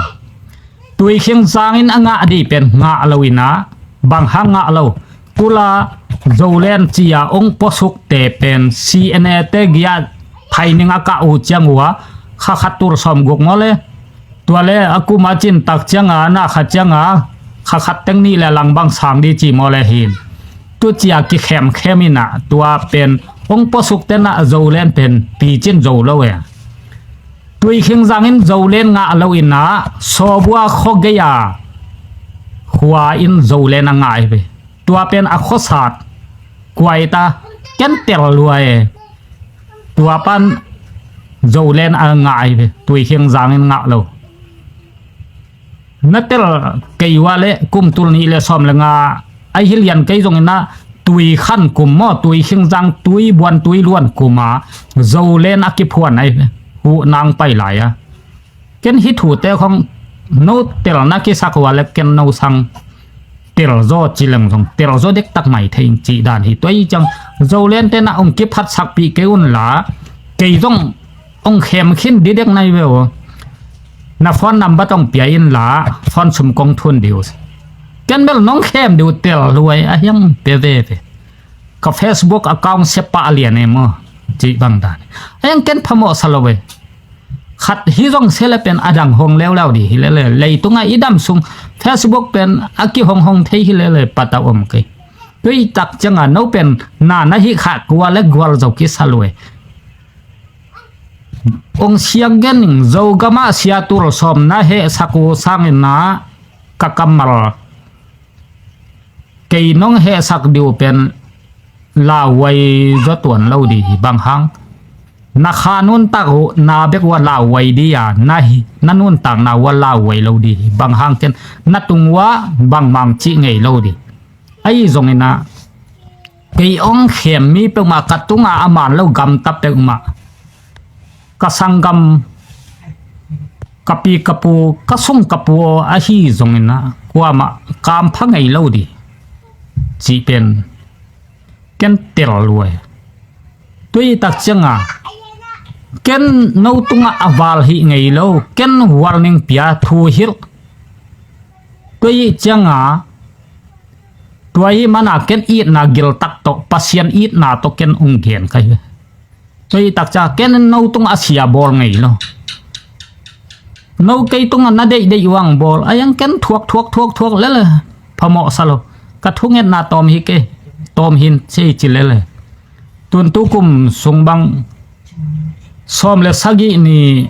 Tuikhing zangin a ngah dih pen ngah lo in ah, bang hang ngah lo? Tula Zolen cia ong puasukte pen C N A te gia thaining a kah uh ciang uh a, kha khat tul sawm guk maw le. Tua le a kum a cin tak cianga na kha cianga kha khat teng nih le lang bang sang di ci maw le hin. Tu cia kikhemkhem inah tua pen ong puasukte nah Zolen pen picin zo lo e. Tuikhing zangin Zolen ngah lo inah Sawbua khuagei a khua in Zolen a ngah hi ve. Tua pen a khuasat kuaita ken tel lua e. Tua pan Zolen a ngah hi ve. Tuikhing zangin ngah lo. Na tel kei ua le kum tul nih le sawm le nga a hi lian kei zongin ah Tuikhan kum maw, Tuikhing zang, Tuibuan, Tuiluan kum a Zolen a kiphuan ahi ve. Huh nang pai lai a. Ken hih thute khong no tel na kisak ua le ken no sang tel zaw ci leng zong tel zaw dektak mai thei ing cih dan hi. Tua hi ciang Zolen te na ong kiphatsakpih kei un la kei zong ong khem khin didek nai ve aw. Na phone number tong pia in la phone sum kong thun diu. Ken bel nong khem diu tel luai a hiang pe ve ve. Ka Facebook account sepah lian e maw cih bang dan. A hiang ken phamawh sa lo ve. Khat hi zong se le pen a dang hong leuleu di hi lele. Leitunga i dam sung Facebook pen a kihonghong thei hi lele patau om kei. Tui tak cianga no pen na na hi kha kua le gual zo kisa luai. Ong siang gen ning Zogama sia tul sawm na hehsak uh sangin na ka kammal kei nong hehsak diu pen lauhuai zaw tuan lo di hi bang hang. Na kha nuntak uh na bek ua lauhuai di a na hi na nuntak na ua lauhuai lo di hi bang hang ken na tung ua bangmang cih ngei lo di. Ahi zongin ah kei ong khem mi peuhmah ka tunga a man lo gamta peuhmah ka sanggam ka pi ka pu ka sung ka pu ahi zongin ah kuamah kampha ngei lo di cih pen ken tel luai. Tui tak cianga ken no tunga a val hi ngei lo ken warning pia thu hilh. Tui cianga tua hi mana ken itna giltak tawh Pasian itna tawh ken ung gen ka hi. Tui tak cianga ken no tunga a sia bawl ngei lo. No kei tunga na deihdeih uang bawl a hiang ken thuak thuak thuak thuak lele phamawh sa lo. Ka thungetna tawm hi kei tawm hin sei ci lele. Tun tukum sung bang sawm le sagih ni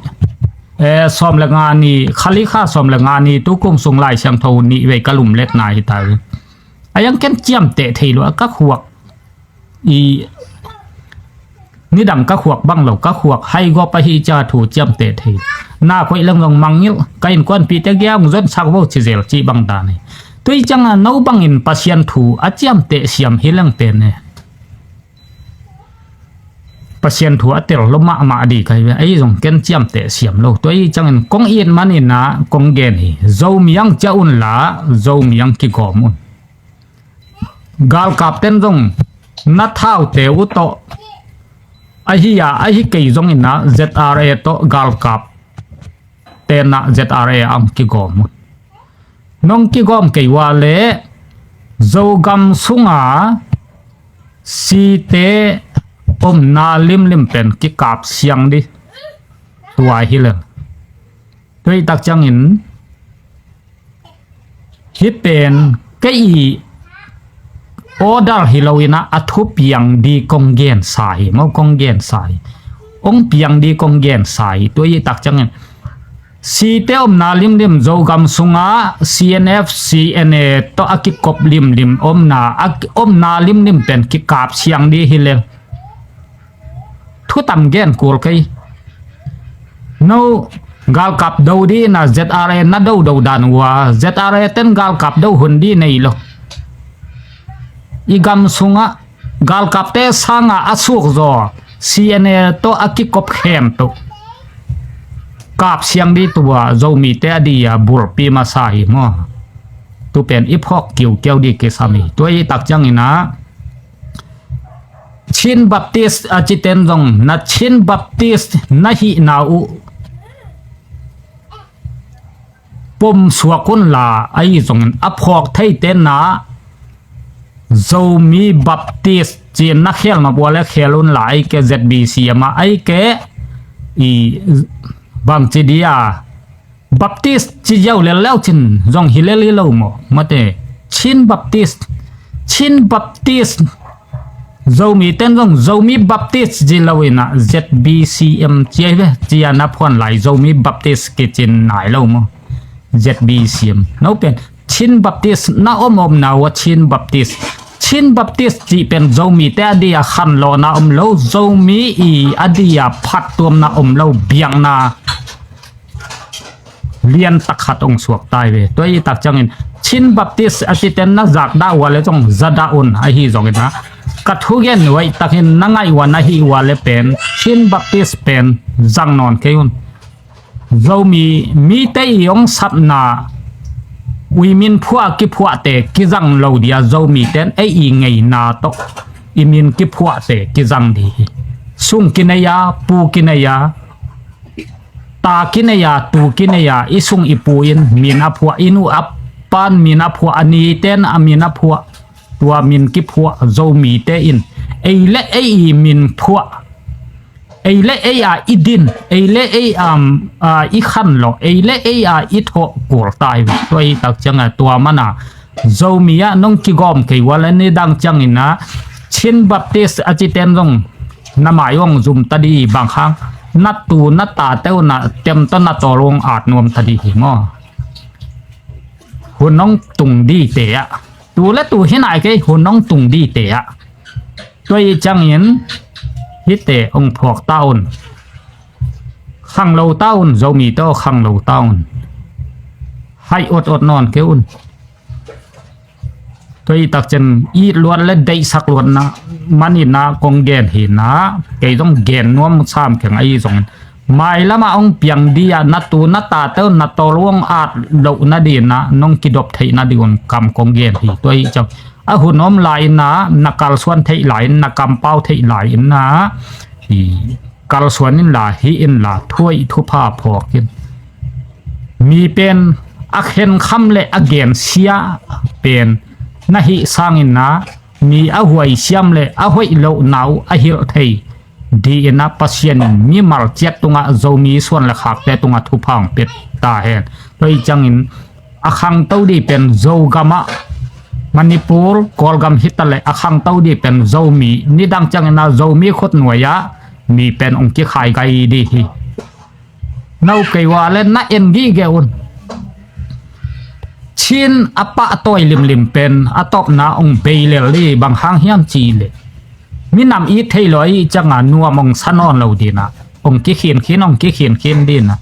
eh, sawm le nga ni khali kha sawm le nga ni tukum sung Lai Siangtho nih vei ka lumletna hi ta. A hiang ken ciamteh thei lo a ka khuak i nidang ka khuak bang lo ka khuak hai gawp ahi cia thu ciamteh thei. Na khoih leng zong mangngilh ka innkuanpihte giang zonsak vo ci zel cih bang dan hi. Tui cianga no bangin Pasian thu a ciamteh siam hi leng pen e. Pasian thu a tel lo mahmah di ka hi ve ahi zong ken ciamteh siam lo. Tua ahi ciangin kong it maninah kong gen hi. Zomi ang ciah unla Zomi ang kigawm un. Galkap ten zong na thaute uh tawh ahi a ahi kei zonginah Z R A tawh galkap tenah Z R A ang kigawm uh. Nong kigawm kei ua le Zogam sunga site omna limlim pen kikap siang di. Tua hi le tui tak ciangin hih pen kei i order hi loinah a thupiang di kong gensa hi maw kong gensa hi. Ong piang di kong gensa hi tua i tak ciangin site omna limlim Zogam sunga C N F C N A tawh a kikop limlim omna a omna limlim pen kikap siang di hi leng. Thutam gen kul kei. No galkap do di na Z R A na do do dan ua Z R A ten galkap do hun di nei lo. I gam sunga galkapte sanga a suk zaw C N A tawh a kikop khem tawh kap siang di tua Zomite a di a bulpi masa hi maw? Tu pen i phawk kiukiau di kisam hi tua i tak cianginah Chin Baptist a citen zong na Chin Baptist na hihna uh pom suak unla ahi zongin a phawk theite na Zomi Baptist ci-in na khel nop ua le khel un la, ei ke Z B C M a, ei ke i bangci dia Baptist ci ziau lel leu cin zong hi lel hi lo maw? Mate, Chin Baptist, Chin Baptist, Zomi ten zong Zomi Baptist ci lo inah Z B C M ci ai ve, ci a na phuan lai Zomi Baptist kicin nai lo maw? Z B C M no pen Chin Baptist na om om na ua Chin Baptist, Chin Baptist cih pen Zomite a dia khanlawhna om lo, Zomi i a dia phattuamna om lo, biakna lian tak khat ong suak tai ve. Tua i tak ciangin Chin Baptist a citen na zakdah ua le zong zadah un, ahi zongin a ka thugen uaih takin na ngaih ua na hih ua le pen Chin Baptist pen zang nawn kei un. Zomi mite i ong sapna ui min phuah kiphuahte kizang lo dia Zomiten ei i ngeina tawh i min kiphuahte kizang di hi. Sung kinei a, pu kinei a, ta kinei a, tu kinei a, i sung i pu in min a phuah, i nu a pan min a phuah, a niten a min a phuah, tua min kiphuah Zomite in ei le ei i min phuah, ei le ei a i din, ei le ei a, a, i khanlawh, ei le ei a i thawh kul tai ve. Tua i tak cianga tua mana Zomi ah nong kigawm kei ua le nidang ciangin a Chin Baptist a citen zong na mai ong zum ta di, bang hang na tu na tate uh na tem tawh na tawl ong at nuam ta di hi maw? Hun nong tung dite ah, tu le tu hi nai kei, hun nong tung dite ah. Tua i ciangin hite ong phuak ta un. Khang lo ta un, Zomite aw, khang lo ta un. Haih otot nawn kei un. Tua i takciang it luat le deihsak luatna manin a kong gen hi na, kei zong gen nuam sam keng ahi zongin, mailam ah ong piang di ah na tu na tate uh na tawl ong at loh nading ah nong kidop theih nading un kam kong gen hi. Tua i ciang a hun om lai in a na kalsuan theih lai in, na kampau theih lai in a, i kalsuan inla, hih inla, thuaih thupha phawk in. Mi pen a khenkham le a gensia pen na hih sangin a, mi a huaisiam le a hoih lohna uh a hilh thei di in a, Pasian in mimal ciat tungah, Zomi suan le khakte tungah thupha ong pia ta hen. Tua i ciangin a khangto di pen Zogam ah, Manipur, Kawlgam hi ta le a khangto di pen Zomi, nidang ciangin a Zomi khutnuai ah mi pen ong kikhai gai di hi. No kei ua le na en gige un. Chin a pahtawi limlim pen a tawpna ong bei lel di, bang hang hiam cih leh minam it thei lo ahih cianga nuam ong sa nawn lo ding ah ong kikhinkhin, ong kikhinkhin ding ah.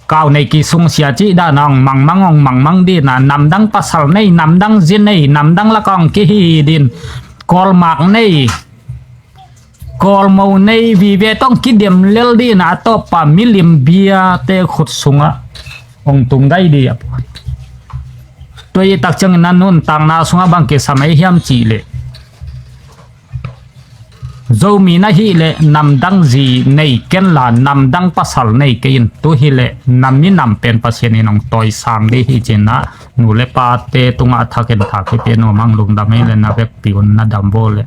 Kau nei kisungsia cih dan a ong mangmang, ong mangmang ding ah, namdang pasal nei, namdang zi nei, namdang lak ah ong kihi ding, Kawlmak nei, Kawlmo nei vive tawh ong kidem lel ding ah, a tawppa milim biate khut sungah ong tung gai di a puan. Tua i takciangin a nuntakna sungah bang kisam ei hiam cih leh, Zomi na hih leh namdang zi nei ken la, namdang pasal nei kei in. Tu hi leh na minam pen Pasian in ong tawisang di hi cin ah, nu le pate tungah a thakin thak hi pia nuam ang. Lungdam ei le na vekpi un na dam vaw le.